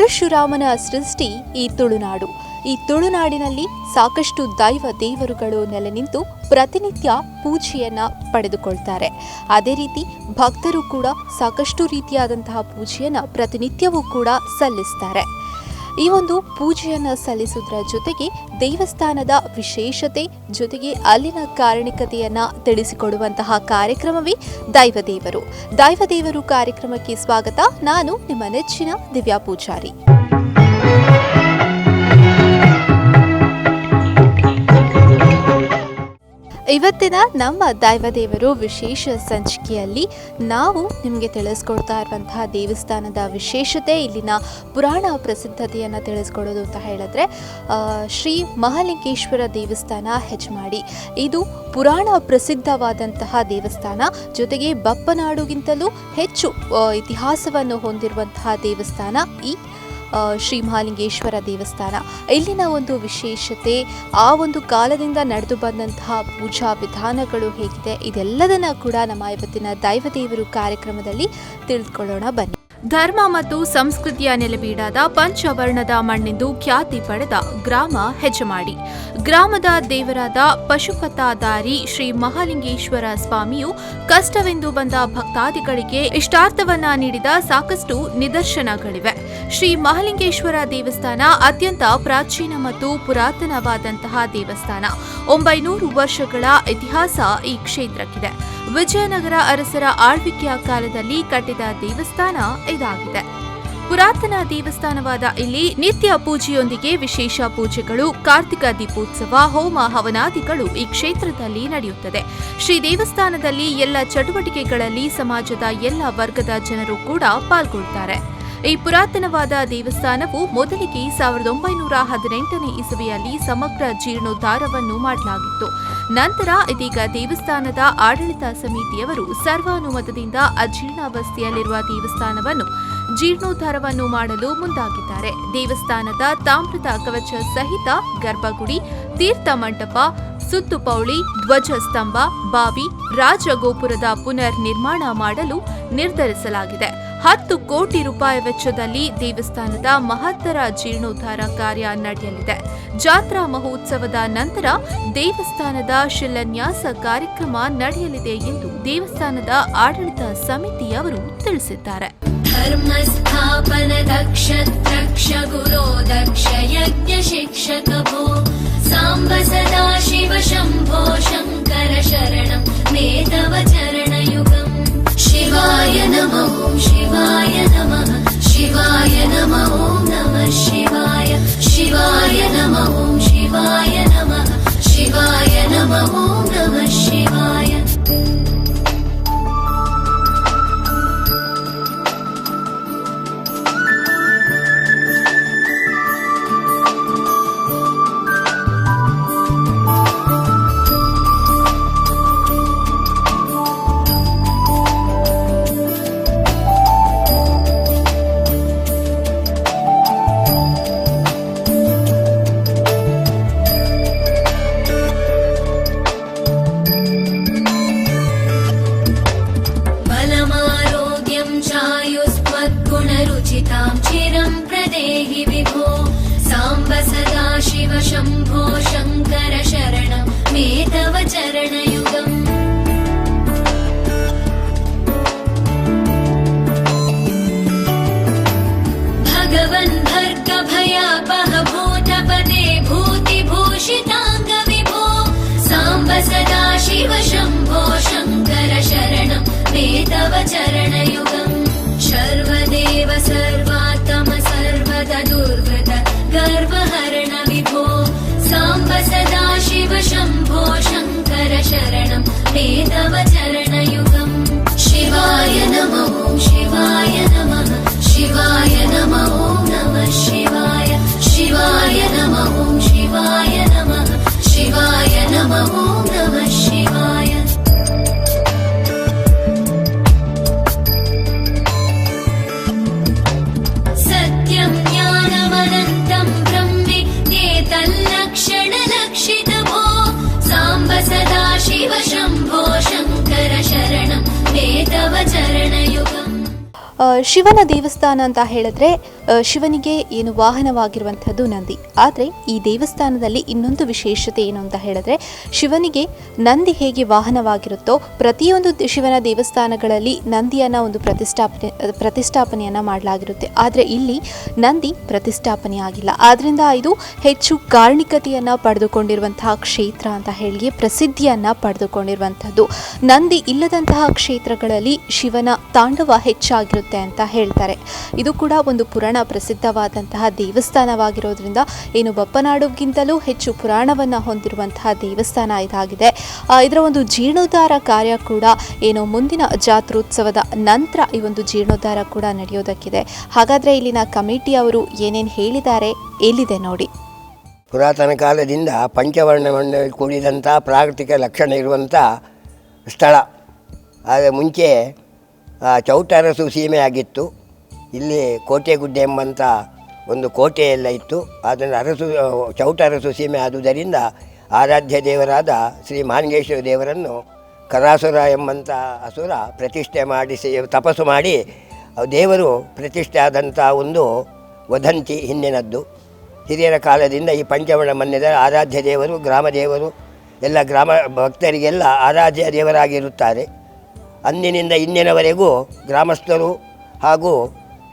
ಪರಶುರಾಮನ ಸೃಷ್ಟಿ ಈ ತುಳುನಾಡು. ಈ ತುಳುನಾಡಿನಲ್ಲಿ ಸಾಕಷ್ಟು ದೈವ ದೇವರುಗಳು ನೆಲೆ ನಿಂತು ಪ್ರತಿನಿತ್ಯ ಪೂಜೆಯನ್ನ ಪಡೆದುಕೊಳ್ತಾರೆ. ಅದೇ ರೀತಿ ಭಕ್ತರು ಕೂಡ ಸಾಕಷ್ಟು ರೀತಿಯಾದಂತಹ ಪೂಜೆಯನ್ನ ಪ್ರತಿನಿತ್ಯವೂ ಕೂಡ ಸಲ್ಲಿಸ್ತಾರೆ. ಈ ಒಂದು ಪೂಜೆಯನ್ನು ಸಲ್ಲಿಸುವುದರ ಜೊತೆಗೆ ದೇವಸ್ಥಾನದ ವಿಶೇಷತೆ ಜೊತೆಗೆ ಅಲ್ಲಿನ ಕಾರಣಿಕತೆಯನ್ನ ತಿಳಿಸಿಕೊಡುವಂತಹ ಕಾರ್ಯಕ್ರಮವೇ ದೈವದೇವರು. ದೈವದೇವರು ಕಾರ್ಯಕ್ರಮಕ್ಕೆ ಸ್ವಾಗತ. ನಾನು ನಿಮ್ಮ ನೆಚ್ಚಿನ ದಿವ್ಯಾ ಪೂಜಾರಿ. ಇವತ್ತಿನ ನಮ್ಮ ದೈವದೇವರು ವಿಶೇಷ ಸಂಚಿಕೆಯಲ್ಲಿ ನಾವು ನಿಮಗೆ ತಿಳಿಸ್ಕೊಡ್ತಾ ಇರುವಂತಹ ದೇವಸ್ಥಾನದ ವಿಶೇಷತೆ, ಇಲ್ಲಿನ ಪುರಾಣ ಪ್ರಸಿದ್ಧತೆಯನ್ನು ತಿಳಿಸ್ಕೊಡೋದು ಅಂತ ಹೇಳಿದ್ರೆ ಶ್ರೀ ಮಹಾಲಿಂಗೇಶ್ವರ ದೇವಸ್ಥಾನ ಹೆಜ್ಮಾಡಿ. ಇದು ಪುರಾಣ ಪ್ರಸಿದ್ಧವಾದಂತಹ ದೇವಸ್ಥಾನ, ಜೊತೆಗೆ ಬಪ್ಪನಾಡುಗಿಂತಲೂ ಹೆಚ್ಚು ಇತಿಹಾಸವನ್ನು ಹೊಂದಿರುವಂತಹ ದೇವಸ್ಥಾನ ಈ ಶ್ರೀ ಮಹಾಲಿಂಗೇಶ್ವರ ದೇವಸ್ಥಾನ. ಇಲ್ಲಿನ ಒಂದು ವಿಶೇಷತೆ, ಆ ಒಂದು ಕಾಲದಿಂದ ನಡೆದು ಬಂದಂತಹ ಪೂಜಾ ವಿಧಾನಗಳು ಹೇಗಿದೆ, ಇದೆಲ್ಲದನ್ನ ಕೂಡ ನಮ್ಮ ಇವತ್ತಿನ ದೈವದೇವರು ಕಾರ್ಯಕ್ರಮದಲ್ಲಿ ತಿಳಿದುಕೊಳ್ಳೋಣ ಬನ್ನಿ. ಧರ್ಮ ಮತ್ತು ಸಂಸ್ಕೃತಿಯ ನೆಲೆಬೀಡಾದ ಪಂಚವರ್ಣದ ಮಣ್ಣೆಂದು ಖ್ಯಾತಿ ಪಡೆದ ಗ್ರಾಮ ಹೆಜಮಾಡಿ. ಗ್ರಾಮದ ದೇವರಾದ ಪಶುಪತಾಧಾರಿ ಶ್ರೀ ಮಹಾಲಿಂಗೇಶ್ವರ ಸ್ವಾಮಿಯು ಕಷ್ಟವೆಂದು ಬಂದ ಭಕ್ತಾದಿಗಳಿಗೆ ಇಷ್ಟಾರ್ಥವನ್ನ ನೀಡಿದ ಸಾಕಷ್ಟು ನಿದರ್ಶನಗಳಿವೆ. ಶ್ರೀ ಮಹಾಲಿಂಗೇಶ್ವರ ದೇವಸ್ಥಾನ ಅತ್ಯಂತ ಪ್ರಾಚೀನ ಮತ್ತು ಪುರಾತನವಾದಂತಹ ದೇವಸ್ಥಾನ. 900 ವರ್ಷಗಳ ಇತಿಹಾಸ ಈ ಕ್ಷೇತ್ರಕ್ಕಿದೆ. ವಿಜಯನಗರ ಅರಸರ ಆಳ್ವಿಕೆಯ ಕಾಲದಲ್ಲಿ ಕಟ್ಟಿದ ದೇವಸ್ಥಾನ ಇದಾಗಿದೆ. ಪುರಾತನ ದೇವಸ್ಥಾನವಾದ ಇಲ್ಲಿ ನಿತ್ಯ ಪೂಜೆಯೊಂದಿಗೆ ವಿಶೇಷ ಪೂಜೆಗಳು, ಕಾರ್ತಿಕ ದೀಪೋತ್ಸವ, ಹೋಮ ಹವನಾದಿಗಳು ಈ ಕ್ಷೇತ್ರದಲ್ಲಿ ನಡೆಯುತ್ತದೆ. ಶ್ರೀ ದೇವಸ್ಥಾನದಲ್ಲಿ ಎಲ್ಲ ಚಟುವಟಿಕೆಗಳಲ್ಲಿ ಸಮಾಜದ ಎಲ್ಲ ವರ್ಗದ ಜನರು ಕೂಡ ಪಾಲ್ಗೊಳ್ತಾರೆ. ಈ ಪುರಾತನವಾದ ದೇವಸ್ಥಾನವು ಮೊದಲಿಗೆ 1918ನೇ ಇಸವಿಯಲ್ಲಿ ಸಮಗ್ರ ಜೀರ್ಣೋದ್ಧಾರವನ್ನು ಮಾಡಲಾಗಿತ್ತು. ನಂತರ ಇದೀಗ ದೇವಸ್ಥಾನದ ಆಡಳಿತ ಸಮಿತಿಯವರು ಸರ್ವಾನುಮತದಿಂದ ಅಜೀರ್ಣಾವಸ್ಥೆಯಲ್ಲಿರುವ ದೇವಸ್ಥಾನವನ್ನು ಜೀರ್ಣೋದ್ಧಾರವನ್ನು ಮಾಡಲು ಮುಂದಾಗಿದ್ದಾರೆ. ದೇವಸ್ಥಾನದ ತಾಮ್ರದ ಕವಚ ಸಹಿತ ಗರ್ಭಗುಡಿ, ತೀರ್ಥ ಮಂಟಪ, ಸುತ್ತುಪೌಳಿ, ಧ್ವಜಸ್ತಂಭ, ಬಾವಿ, ರಾಜಗೋಪುರದ ಪುನರ್ ನಿರ್ಮಾಣ ಮಾಡಲು ನಿರ್ಧರಿಸಲಾಗಿದೆ. 10 ಕೋಟಿ ರೂಪಾಯಿ ವೆಚ್ಚದಲ್ಲಿ ದೇವಸ್ಥಾನದ ಮಹತ್ತರ ಜೀರ್ಣೋದ್ಧಾರ ಕಾರ್ಯ ನಡೆಯಲಿದೆ. ಜಾತ್ರಾ ಮಹೋತ್ಸವದ ನಂತರ ದೇವಸ್ಥಾನದ ಶಿಲಾನ್ಯಾಸ ಕಾರ್ಯಕ್ರಮ ನಡೆಯಲಿದೆ ಎಂದು ದೇವಸ್ಥಾನದ ಆಡಳಿತ ಸಮಿತಿಯವರು ತಿಳಿಸಿದ್ದಾರೆ. ಧರ್ಮ ಸ್ಥಾಪನ ದಕ್ಷ ದಕ್ಷ ಗುರೋ ದಕ್ಷ ಯಜ್ಞ ಶಿಕ್ಷಕ ಭೋ ಸಾಂಬ ಸದಾ ಶಿವ ಶಂಭೋ ಶಂಕರ ಶರಣಂ ಮೇ ತವ ಚರಣಯುಗಂ. ಶಿವಾಯ ನಮಃ ಓಂ ಶಿವಾಯ ನಮಃ ಶಿವಾಯ ನಮಃ ಓಂ ನಮಃ ಶಿವಾಯ ಶಿವಾಯ ನಮಃ ಓಂ ಶಿವಾಯ ನಮಃ ಶಿವಾಯ ನಮಃ ಓಂ ನಮಃ ಶಿವಾಯ. बलमारोग्यं चायुस्त्वद्गुणरुचितां चिरं प्रदेहि विभो साम्ब सदा शिव शम्भो शङ्कर शरणं मे तव चरणयुगम्. भगवन् भर्ग भयापह भूतपते भूतिभूषिताङ्ग विभो साम्ब सदा शिव शम्भो शङ्कर शरणं मे तव चरणयुगम्. शर्वदेव सर्वात्तम सर्वद दुर्वृत गर्वहरण विभो साम्ब सदा शिव शम्भो शङ्कर शरणं मे तव चरणयुगम्. शिवाय नमः ॐ शिवाय नमः शिवाय नमः ॐ नमः शिवाय शिवाय नमः ॐ शिवाय नमः शिवाय नमः ॐ नमः शिवाय. सत्यं ज्ञानमनन्तं ब्रह्मेत्येतल्लक्षणलक्षित भो साम्ब सदा शिव शम्भो. ಶಿವನ ದೇವಸ್ಥಾನ ಅಂತ ಹೇಳಿದ್ರೆ ಶಿವನಿಗೆ ಏನು ವಾಹನವಾಗಿರುವಂಥದ್ದು ನಂದಿ. ಆದರೆ ಈ ದೇವಸ್ಥಾನದಲ್ಲಿ ಇನ್ನೊಂದು ವಿಶೇಷತೆ ಏನು ಅಂತ ಹೇಳಿದ್ರೆ, ಶಿವನಿಗೆ ನಂದಿ ಹೇಗೆ ವಾಹನವಾಗಿರುತ್ತೋ ಪ್ರತಿಯೊಂದು ಶಿವನ ದೇವಸ್ಥಾನಗಳಲ್ಲಿ ನಂದಿಯನ್ನು ಒಂದು ಪ್ರತಿಷ್ಠಾಪನೆಯನ್ನು ಮಾಡಲಾಗಿರುತ್ತೆ. ಆದರೆ ಇಲ್ಲಿ ನಂದಿ ಪ್ರತಿಷ್ಠಾಪನೆ ಆಗಿಲ್ಲ. ಆದ್ದರಿಂದ ಇದು ಹೆಚ್ಚು ಕಾರಣಿಕತೆಯನ್ನು ಪಡೆದುಕೊಂಡಿರುವಂತಹ ಕ್ಷೇತ್ರ ಅಂತ ಹೇಳಿ ಪ್ರಸಿದ್ಧಿಯನ್ನು ಪಡೆದುಕೊಂಡಿರುವಂಥದ್ದು. ನಂದಿ ಇಲ್ಲದಂತಹ ಕ್ಷೇತ್ರಗಳಲ್ಲಿ ಶಿವನ ತಾಂಡವ ಹೆಚ್ಚಾಗಿರುತ್ತೆ ಅಂತ ಹೇಳ್ತಾರೆ. ಇದು ಕೂಡ ಒಂದು ಪುರಾಣ ಪ್ರಸಿದ್ಧವಾದಂತಹ ದೇವಸ್ಥಾನವಾಗಿರೋದ್ರಿಂದ ಏನು ಬಪ್ಪನಾಡುಗಿಂತಲೂ ಹೆಚ್ಚು ಪುರಾಣವನ್ನು ಹೊಂದಿರುವಂತಹ ದೇವಸ್ಥಾನ ಇದಾಗಿದೆ. ಇದರ ಒಂದು ಜೀರ್ಣೋದ್ಧಾರ ಕಾರ್ಯ ಕೂಡ ಏನು ಮುಂದಿನ ಜಾತ್ರೋತ್ಸವದ ನಂತರ ಈ ಒಂದು ಜೀರ್ಣೋದ್ಧಾರ ಕೂಡ ನಡೆಯೋದಕ್ಕಿದೆ. ಹಾಗಾದರೆ ಇಲ್ಲಿನ ಕಮಿಟಿಯವರು ಏನೇನು ಹೇಳಿದ್ದಾರೆ ಎಲ್ಲಿದೆ ನೋಡಿ. ಪುರಾತನ ಕಾಲದಿಂದ ಪಂಚವರ್ಣವನ್ನು ಕೂಡಿದಂಥ ಪ್ರಾಕೃತಿಕ ಲಕ್ಷಣ ಇರುವಂಥ ಸ್ಥಳ. ಆದರೆ ಮುಂಚೆ ಚೌಟರಸು ಸೀಮೆ ಆಗಿತ್ತು. ಇಲ್ಲಿ ಕೋಟೆಗುಡ್ಡೆ ಎಂಬಂಥ ಒಂದು ಕೋಟೆಯೆಲ್ಲ ಇತ್ತು. ಆದ್ದರಿಂದ ಚೌಟರಸು ಸೀಮೆ ಆದುದರಿಂದ ಆರಾಧ್ಯ ದೇವರಾದ ಶ್ರೀ ಮಾನಗೇಶ್ವರ ದೇವರನ್ನು ಕರಾಸುರ ಎಂಬಂಥ ಅಸುರ ಪ್ರತಿಷ್ಠೆ ಮಾಡಿಸಿ ತಪಸ್ಸು ಮಾಡಿ ದೇವರು ಪ್ರತಿಷ್ಠೆ ಆದಂಥ ಒಂದು ವದಂತಿ ಹಿಂದಿನದ್ದು. ಹಿರಿಯರ ಕಾಲದಿಂದ ಈ ಪಂಚವರ್ಣ ಮನ್ಯದ ಆರಾಧ್ಯ ದೇವರು, ಗ್ರಾಮ ದೇವರು, ಎಲ್ಲ ಗ್ರಾಮ ಭಕ್ತರಿಗೆಲ್ಲ ಆರಾಧ್ಯ ದೇವರಾಗಿರುತ್ತಾರೆ. ಅಂದಿನಿಂದ ಇಂದಿನವರೆಗೂ ಗ್ರಾಮಸ್ಥರು ಹಾಗೂ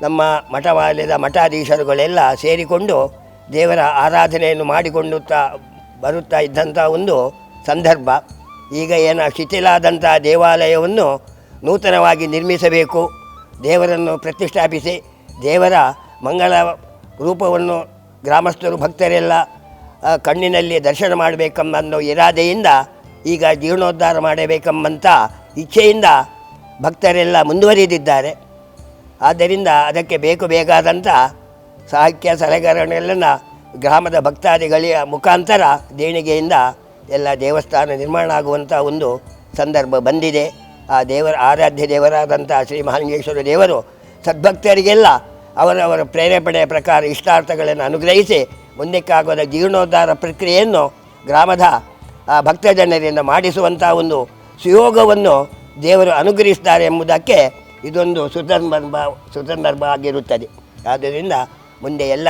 ನಮ್ಮ ಮಠಮಾಲ್ಯದ ಮಠಾಧೀಶರುಗಳೆಲ್ಲ ಸೇರಿಕೊಂಡು ದೇವರ ಆರಾಧನೆಯನ್ನು ಮಾಡಿಕೊಂಡು ಬರುತ್ತಾ ಇದ್ದಂಥ ಒಂದು ಸಂದರ್ಭ. ಈಗ ಏನ ಶಿಥಿಲಾದಂಥ ದೇವಾಲಯವನ್ನು ನೂತನವಾಗಿ ನಿರ್ಮಿಸಬೇಕು, ದೇವರನ್ನು ಪ್ರತಿಷ್ಠಾಪಿಸಿ ದೇವರ ಮಂಗಳ ರೂಪವನ್ನು ಗ್ರಾಮಸ್ಥರು ಭಕ್ತರೆಲ್ಲ ಕಣ್ಣಿನಲ್ಲಿ ದರ್ಶನ ಮಾಡಬೇಕೆಂಬ ಅನ್ನೋ ಇರಾದೆಯಿಂದ ಈಗ ಜೀರ್ಣೋದ್ಧಾರ ಮಾಡಬೇಕೆಂಬಂಥ ಇಚ್ಛೆಯಿಂದ ಭಕ್ತರೆಲ್ಲ ಮುಂದುವರಿದಿದ್ದಾರೆ. ಆದ್ದರಿಂದ ಅದಕ್ಕೆ ಬೇಕಾದಂಥ ಸಾಹಿತ್ಯ ಸಲಕರಣೆಗಳನ್ನು ಗ್ರಾಮದ ಭಕ್ತಾದಿಗಳ ಮುಖಾಂತರ ದೇಣಿಗೆಯಿಂದ ಎಲ್ಲ ದೇವಸ್ಥಾನ ನಿರ್ಮಾಣ ಆಗುವಂಥ ಒಂದು ಸಂದರ್ಭ ಬಂದಿದೆ. ಆ ದೇವರ ಆರಾಧ್ಯ ದೇವರಾದಂಥ ಶ್ರೀ ಮಹಾಲಿಂಗೇಶ್ವರ ದೇವರು ಸದ್ಭಕ್ತರಿಗೆಲ್ಲ ಅವರವರ ಪ್ರೇರೇಪಣೆಯ ಪ್ರಕಾರ ಇಷ್ಟಾರ್ಥಗಳನ್ನು ಅನುಗ್ರಹಿಸಿ ಮುಂದಕ್ಕಾಗುವ ಜೀರ್ಣೋದ್ಧಾರ ಪ್ರಕ್ರಿಯೆಯನ್ನು ಗ್ರಾಮದ ಆ ಭಕ್ತ ಜನರಿಂದ ಮಾಡಿಸುವಂಥ ಒಂದು ಸುಯೋಗವನ್ನು ದೇವರು ಅನುಗ್ರಹಿಸ್ತಾರೆ ಎಂಬುದಕ್ಕೆ ಇದೊಂದು ಸುಸಂದರ್ಭ ಆಗಿರುತ್ತದೆ. ಆದ್ದರಿಂದ ಮುಂದೆ ಎಲ್ಲ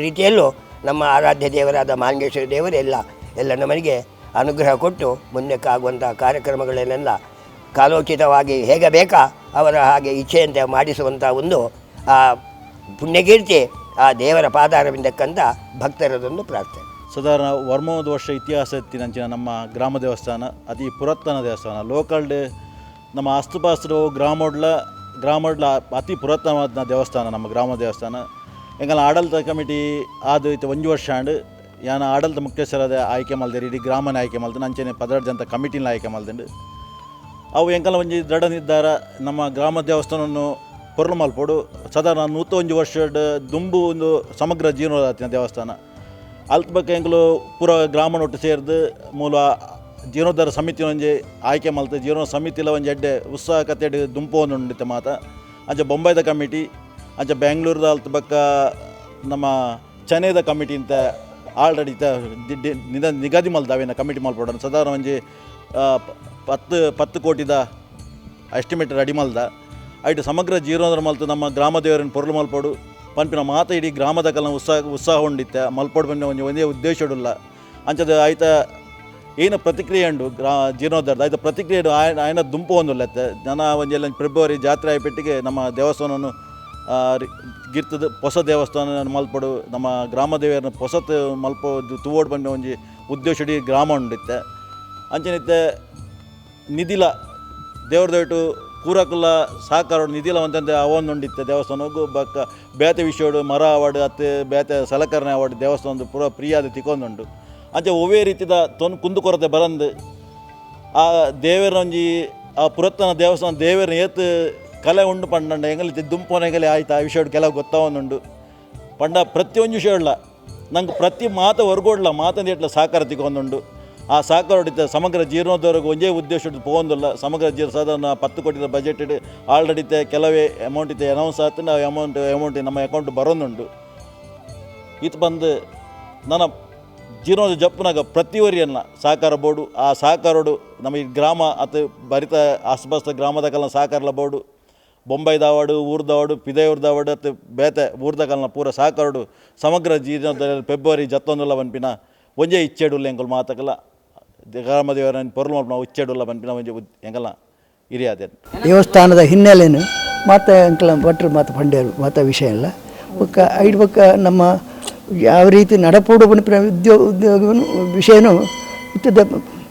ರೀತಿಯಲ್ಲೂ ನಮ್ಮ ಆರಾಧ್ಯ ದೇವರಾದ ಮಹಾಲಿಂಗೇಶ್ವರ ದೇವರೆಲ್ಲ ಎಲ್ಲ ನಮಗೆ ಅನುಗ್ರಹ ಕೊಟ್ಟು ಮುಂದಕ್ಕಾಗುವಂಥ ಕಾರ್ಯಕ್ರಮಗಳನ್ನೆಲ್ಲ ಕಾಲೋಚಿತವಾಗಿ ಹೇಗೆ ಬೇಕಾ ಅವರ ಹಾಗೆ ಇಚ್ಛೆಯಂತೆ ಮಾಡಿಸುವಂಥ ಒಂದು ಆ ಪುಣ್ಯಕೀರ್ತಿ ಆ ದೇವರ ಪಾದಾರವಿಂದಕ್ಕಂತ ಭಕ್ತರದೊಂದು ಪ್ರಾರ್ಥನೆ. ಸಾಧಾರಣ 130 ವರ್ಷ ಇತಿಹಾಸ ಎತ್ತಿನಂಚಿನ ನಮ್ಮ ಗ್ರಾಮ ದೇವಸ್ಥಾನ ಅತಿ ಪುರಾತನ ದೇವಸ್ಥಾನ. ಲೋಕಲ್ ನಮ್ಮ ಆಸ್ತುಪಾಸ್ತು ಗ್ರಾಮೋಡ್ಲ ಅತಿ ಪುರಾತನವಾದ ದೇವಸ್ಥಾನ ನಮ್ಮ ಗ್ರಾಮ ದೇವಸ್ಥಾನ. ಎಂಗಲ ಆಡಳಿತ ಕಮಿಟಿ ಆದು ಇತ್ತು 1 ವರ್ಷ ಆಂಡ್ ಯಾನ ಆಡಳಿತ ಮುಖ್ಯಸ್ಥರಾದ ಆಯ್ಕೆ ಮಲ್ದೇರಿ, ಇಡೀ ಗ್ರಾಮನ ಆಯ್ಕೆ ಮಲ್ತಂಡು ಅಂಚನೆ 12 ಜನ ಕಮಿಟಿನ ಆಯ್ಕೆ ಮಲ್ದಂಡು. ಅವು ಎಂಕಲ ಒಂಜಿ ದೃಢ ನಿರ್ಧಾರ ನಮ್ಮ ಗ್ರಾಮ ದೇವಸ್ಥಾನವನ್ನು ಪೊರ್ಲು ಮಲ್ಪೊಡು. ಸಾಧಾರಣ 101 ವರ್ಷದ ದುಂಬು ಒಂದು ಸಮಗ್ರ ಜೀರ್ಣೋದ್ಧಾರ ದೇವಸ್ಥಾನ. ಅಲ್ತ ಬೊಕ್ಕ ಎಂಕುಲು ಪೂರ ಗ್ರಾಮನೊಟ್ಟು ಸೇರ್ದು ಮೂಲ ಜೀರ್ಣೋದ್ಧಾರ ಸಮಿತಿ ಒಂಜಿ ಆಯ್ಕೆ ಮಲ್ತು ಜೀರ್ಣ ಸಮಿತಿಲ ಒಂಜಿ ಎಡ್ಡೆ ಉತ್ಸಾಹ ಕತೆಡ್ ದುಂಪು ಉಂಡಿತ್ತೆ ಮಾತ. ಅಂಚ ಬೊಂಬೈದ ಕಮಿಟಿ, ಅಂಚ ಬೆಂಗ್ಳೂರ್ದ ಅಲ್ತ ಬೊಕ್ಕ ನಮ್ಮ ಚೆನ್ನೈದ ಕಮಿಟಿ ಅಂತ ಆಲ್ರೆಡಿ ನಿಗದಿ ಮಲ್ದ ಅವೇನ ಕಮಿಟಿ ಮಲ್ಪೊಡು. ಸಾಧಾರಣ ಒಂಜಿ 10 ಕೋಟಿದ ಎಸ್ಟಿಮೇಟ್ ರೆಡಿ ಮಲ್ದ. ಐಟ್ ಸಮಗ್ರ ಜೀರ್ಣೋದ್ಧಾರ ಮಲ್ತು ನಮ್ಮ ಗ್ರಾಮ ದೇವರನ್ನು ಪೊರ್ಲು ಮಲ್ಪೊಡು ಪನ್ಪಿನ ಮಾತ ಇಡೀ ಗ್ರಾಮದ ಕಲ ಉತ್ಸಾಹ ಉಂಡಿತ್ತೆ ಮಲ್ಪೊಡು ಪನ್ಪಿನ ಒಂಜಿ ಒಂದೇ ಉದ್ದೇಶಡುಲ್ಲ. ಅಂಚದ ಐತ ಏನು ಪ್ರತಿಕ್ರಿಯೆ ಉಂಡು ಜೀರ್ಣೋದ್ಧಾರದ ಐತ ಪ್ರತಿಕ್ರಿಯೆ ಆಯನ ದುಂಪು ಒಂದುಲ್ಲತ್ತೆ ಜನ ಒಂಜಿ ಎಲ್ಲ ಫೆಬ್ರವರಿ ಜಾತ್ರೆ ಆಯ್ಪೆಟ್ಟಿಗೆ ನಮ್ಮ ದೇವಸ್ಥಾನವನ್ನು ಗಿರ್ತದ ಹೊಸ ದೇವಸ್ಥಾನ ಮಲ್ಪೊಡು, ನಮ್ಮ ಗ್ರಾಮ ದೇವರನ್ನ ಹೊಸತು ಮಲ್ಪೊ ತೂವೋಡು ಪನ್ಪಿನ ಒಂಜಿ ಉದ್ದೇಶ ಇಡೀ ಗ್ರಾಮ ಉಂಡಿತ್ತೆ. ಅಂಚನಿತ್ತೆ ನಿಧಿಲ ದೇವ್ರ ದಯಟು ಪೂರಕುಲ ಸಹಕಾರ ನಿಧಿಲ ಒಂತಂತೆ ಅವೊಂದು ಉಂಡಿತ್ತೆ ದೇವಸ್ಥಾನಕ್ಕೂ ಬಕ್ಕ ಬೇತೆ ವಿಷಯಡು ಮರ ಅವಾರ್ಡ್ ಅತ್ತೆ ಬೇತೆ ಸಲಕರಣೆ ಅವಾರ್ಡ್ ದೇವಸ್ಥಾನದ ಪೂರ ಪ್ರಿಯಾದ ತಿಕೊಂದುಂಡು. ಅಂಚೆ ಒವ್ವೇ ರೀತಿದ ಕುಂದು ಕೊರತೆ ಬರಂದು ಆ ದೇವರೊಂಜಿ ಆ ಪುರಾತನ ದೇವಸ್ಥಾನ ದೇವರ ಏತ್ ಕಲೆ ಉಂಡು ಪಂಡಂಡ ಎಂಗಲಿ ದುಂಪೋನ ಎಂಗಲಿ ಆಯ್ತು ಆ ವಿಷಯಡು ಕೆಲವು ಗೊತ್ತಾವೊಂದುಂಡು. ಪಂಡ ಪ್ರತಿಯೊಂದು ವಿಷಯ ನಂಗೆ ಪ್ರತಿ ಮಾತು ಹೊರಗೋಡ್ಲ ಮಾತಂದು ಎಟ್ಲ ಸಹಕಾರ ತಿಕೊಂದುಂಡು. ಆ ಸಹಕಾರ ಸಮಗ್ರ ಜೀರ್ಣೋದ್ಧಾರಕ್ಕೆ ಒಂದೇ ಉದ್ದೇಶ ಪೋಂದಿಲ್ಲ. ಸಮಗ್ರ ಜೀರ್ಣ ಸಾಧಾರಣ 10 ಕೋಟಿದ ಬಜೆಟ್ ಆಲ್ರೆಡಿ ಕೆಲವೇ ಅಮೌಂಟ್ ಇತ್ತೆ ಅನೌನ್ಸ್ ಆಯ್ತು, ನಾವು ಅಮೌಂಟ್ ನಮ್ಮ ಅಕೌಂಟ್ ಬರೋದುಂಡು. ಇದು ಬಂದು ನನ್ನ ಜೀರ್ಣೋದ್ಧಾರ ಜಪ್ಪುನಾಗ ಪ್ರತಿವರಿಯನ್ನ ಸಹಕಾರ ಬೋರ್ಡು, ಆ ಸಹಕಾರೋಡು ನಮ್ಮ ಈ ಗ್ರಾಮ ಅತ ಬರಿತ ಆಸುಪಾಸು ಗ್ರಾಮದ ಕಲ ಸಹಕಾರಲ ಬೋರ್ಡು ಬೊಂಬೈದಾವಡು ಊರ್ದಾವಡು ಪಿದಯೂರ್ದಾವಡು ಅತ್ತು ಬೇತೆ ಊರ್ದ ಕಾಲನ ಪೂರ ಸಹಕಾರಡು ಸಮಗ್ರ ಜೀರ್ಣೋದ್ಧಾರ ಫೆಬ್ರವರಿ ಜತ್ತೊಂದುಲ್ಲ ಪನ್ಪಿನ ಒಂಜೇ ಇಚ್ಛೆಡುಲ್ಲ ಎಂಕುಲು ಮಾತಕಲ ಗ್ರಾಮ ದೇವರನ್ನು ಪೊರ್ಲು ಮಲ್ಪುನ ಇಚ್ಛೆಡುಲ್ಲ ಪನ್ಪಿನ ಒಂಜಿ ಎಂಕಲ್ನ ಹಿರಿಯಾದೇನು. ದೇವಸ್ಥಾನದ ಹಿನ್ನೆಲೆನು ಮಾತ ಅಂಕಲ ಭಟ್ರು ಮಾತ ಪಂಡ್ಯರು ಮಾತ ವಿಷಯ ಇಲ್ಲ. ಬೊಕ್ಕ ಐಡ್ ಬೊಕ್ಕ ನಮ್ಮ ಯಾವ ರೀತಿ ನಡಪೋಡು ಪನ್ಪಿನ ಉದ್ಯೋಗವನ್ನು ವಿಷಯನು ಇತ್ತದ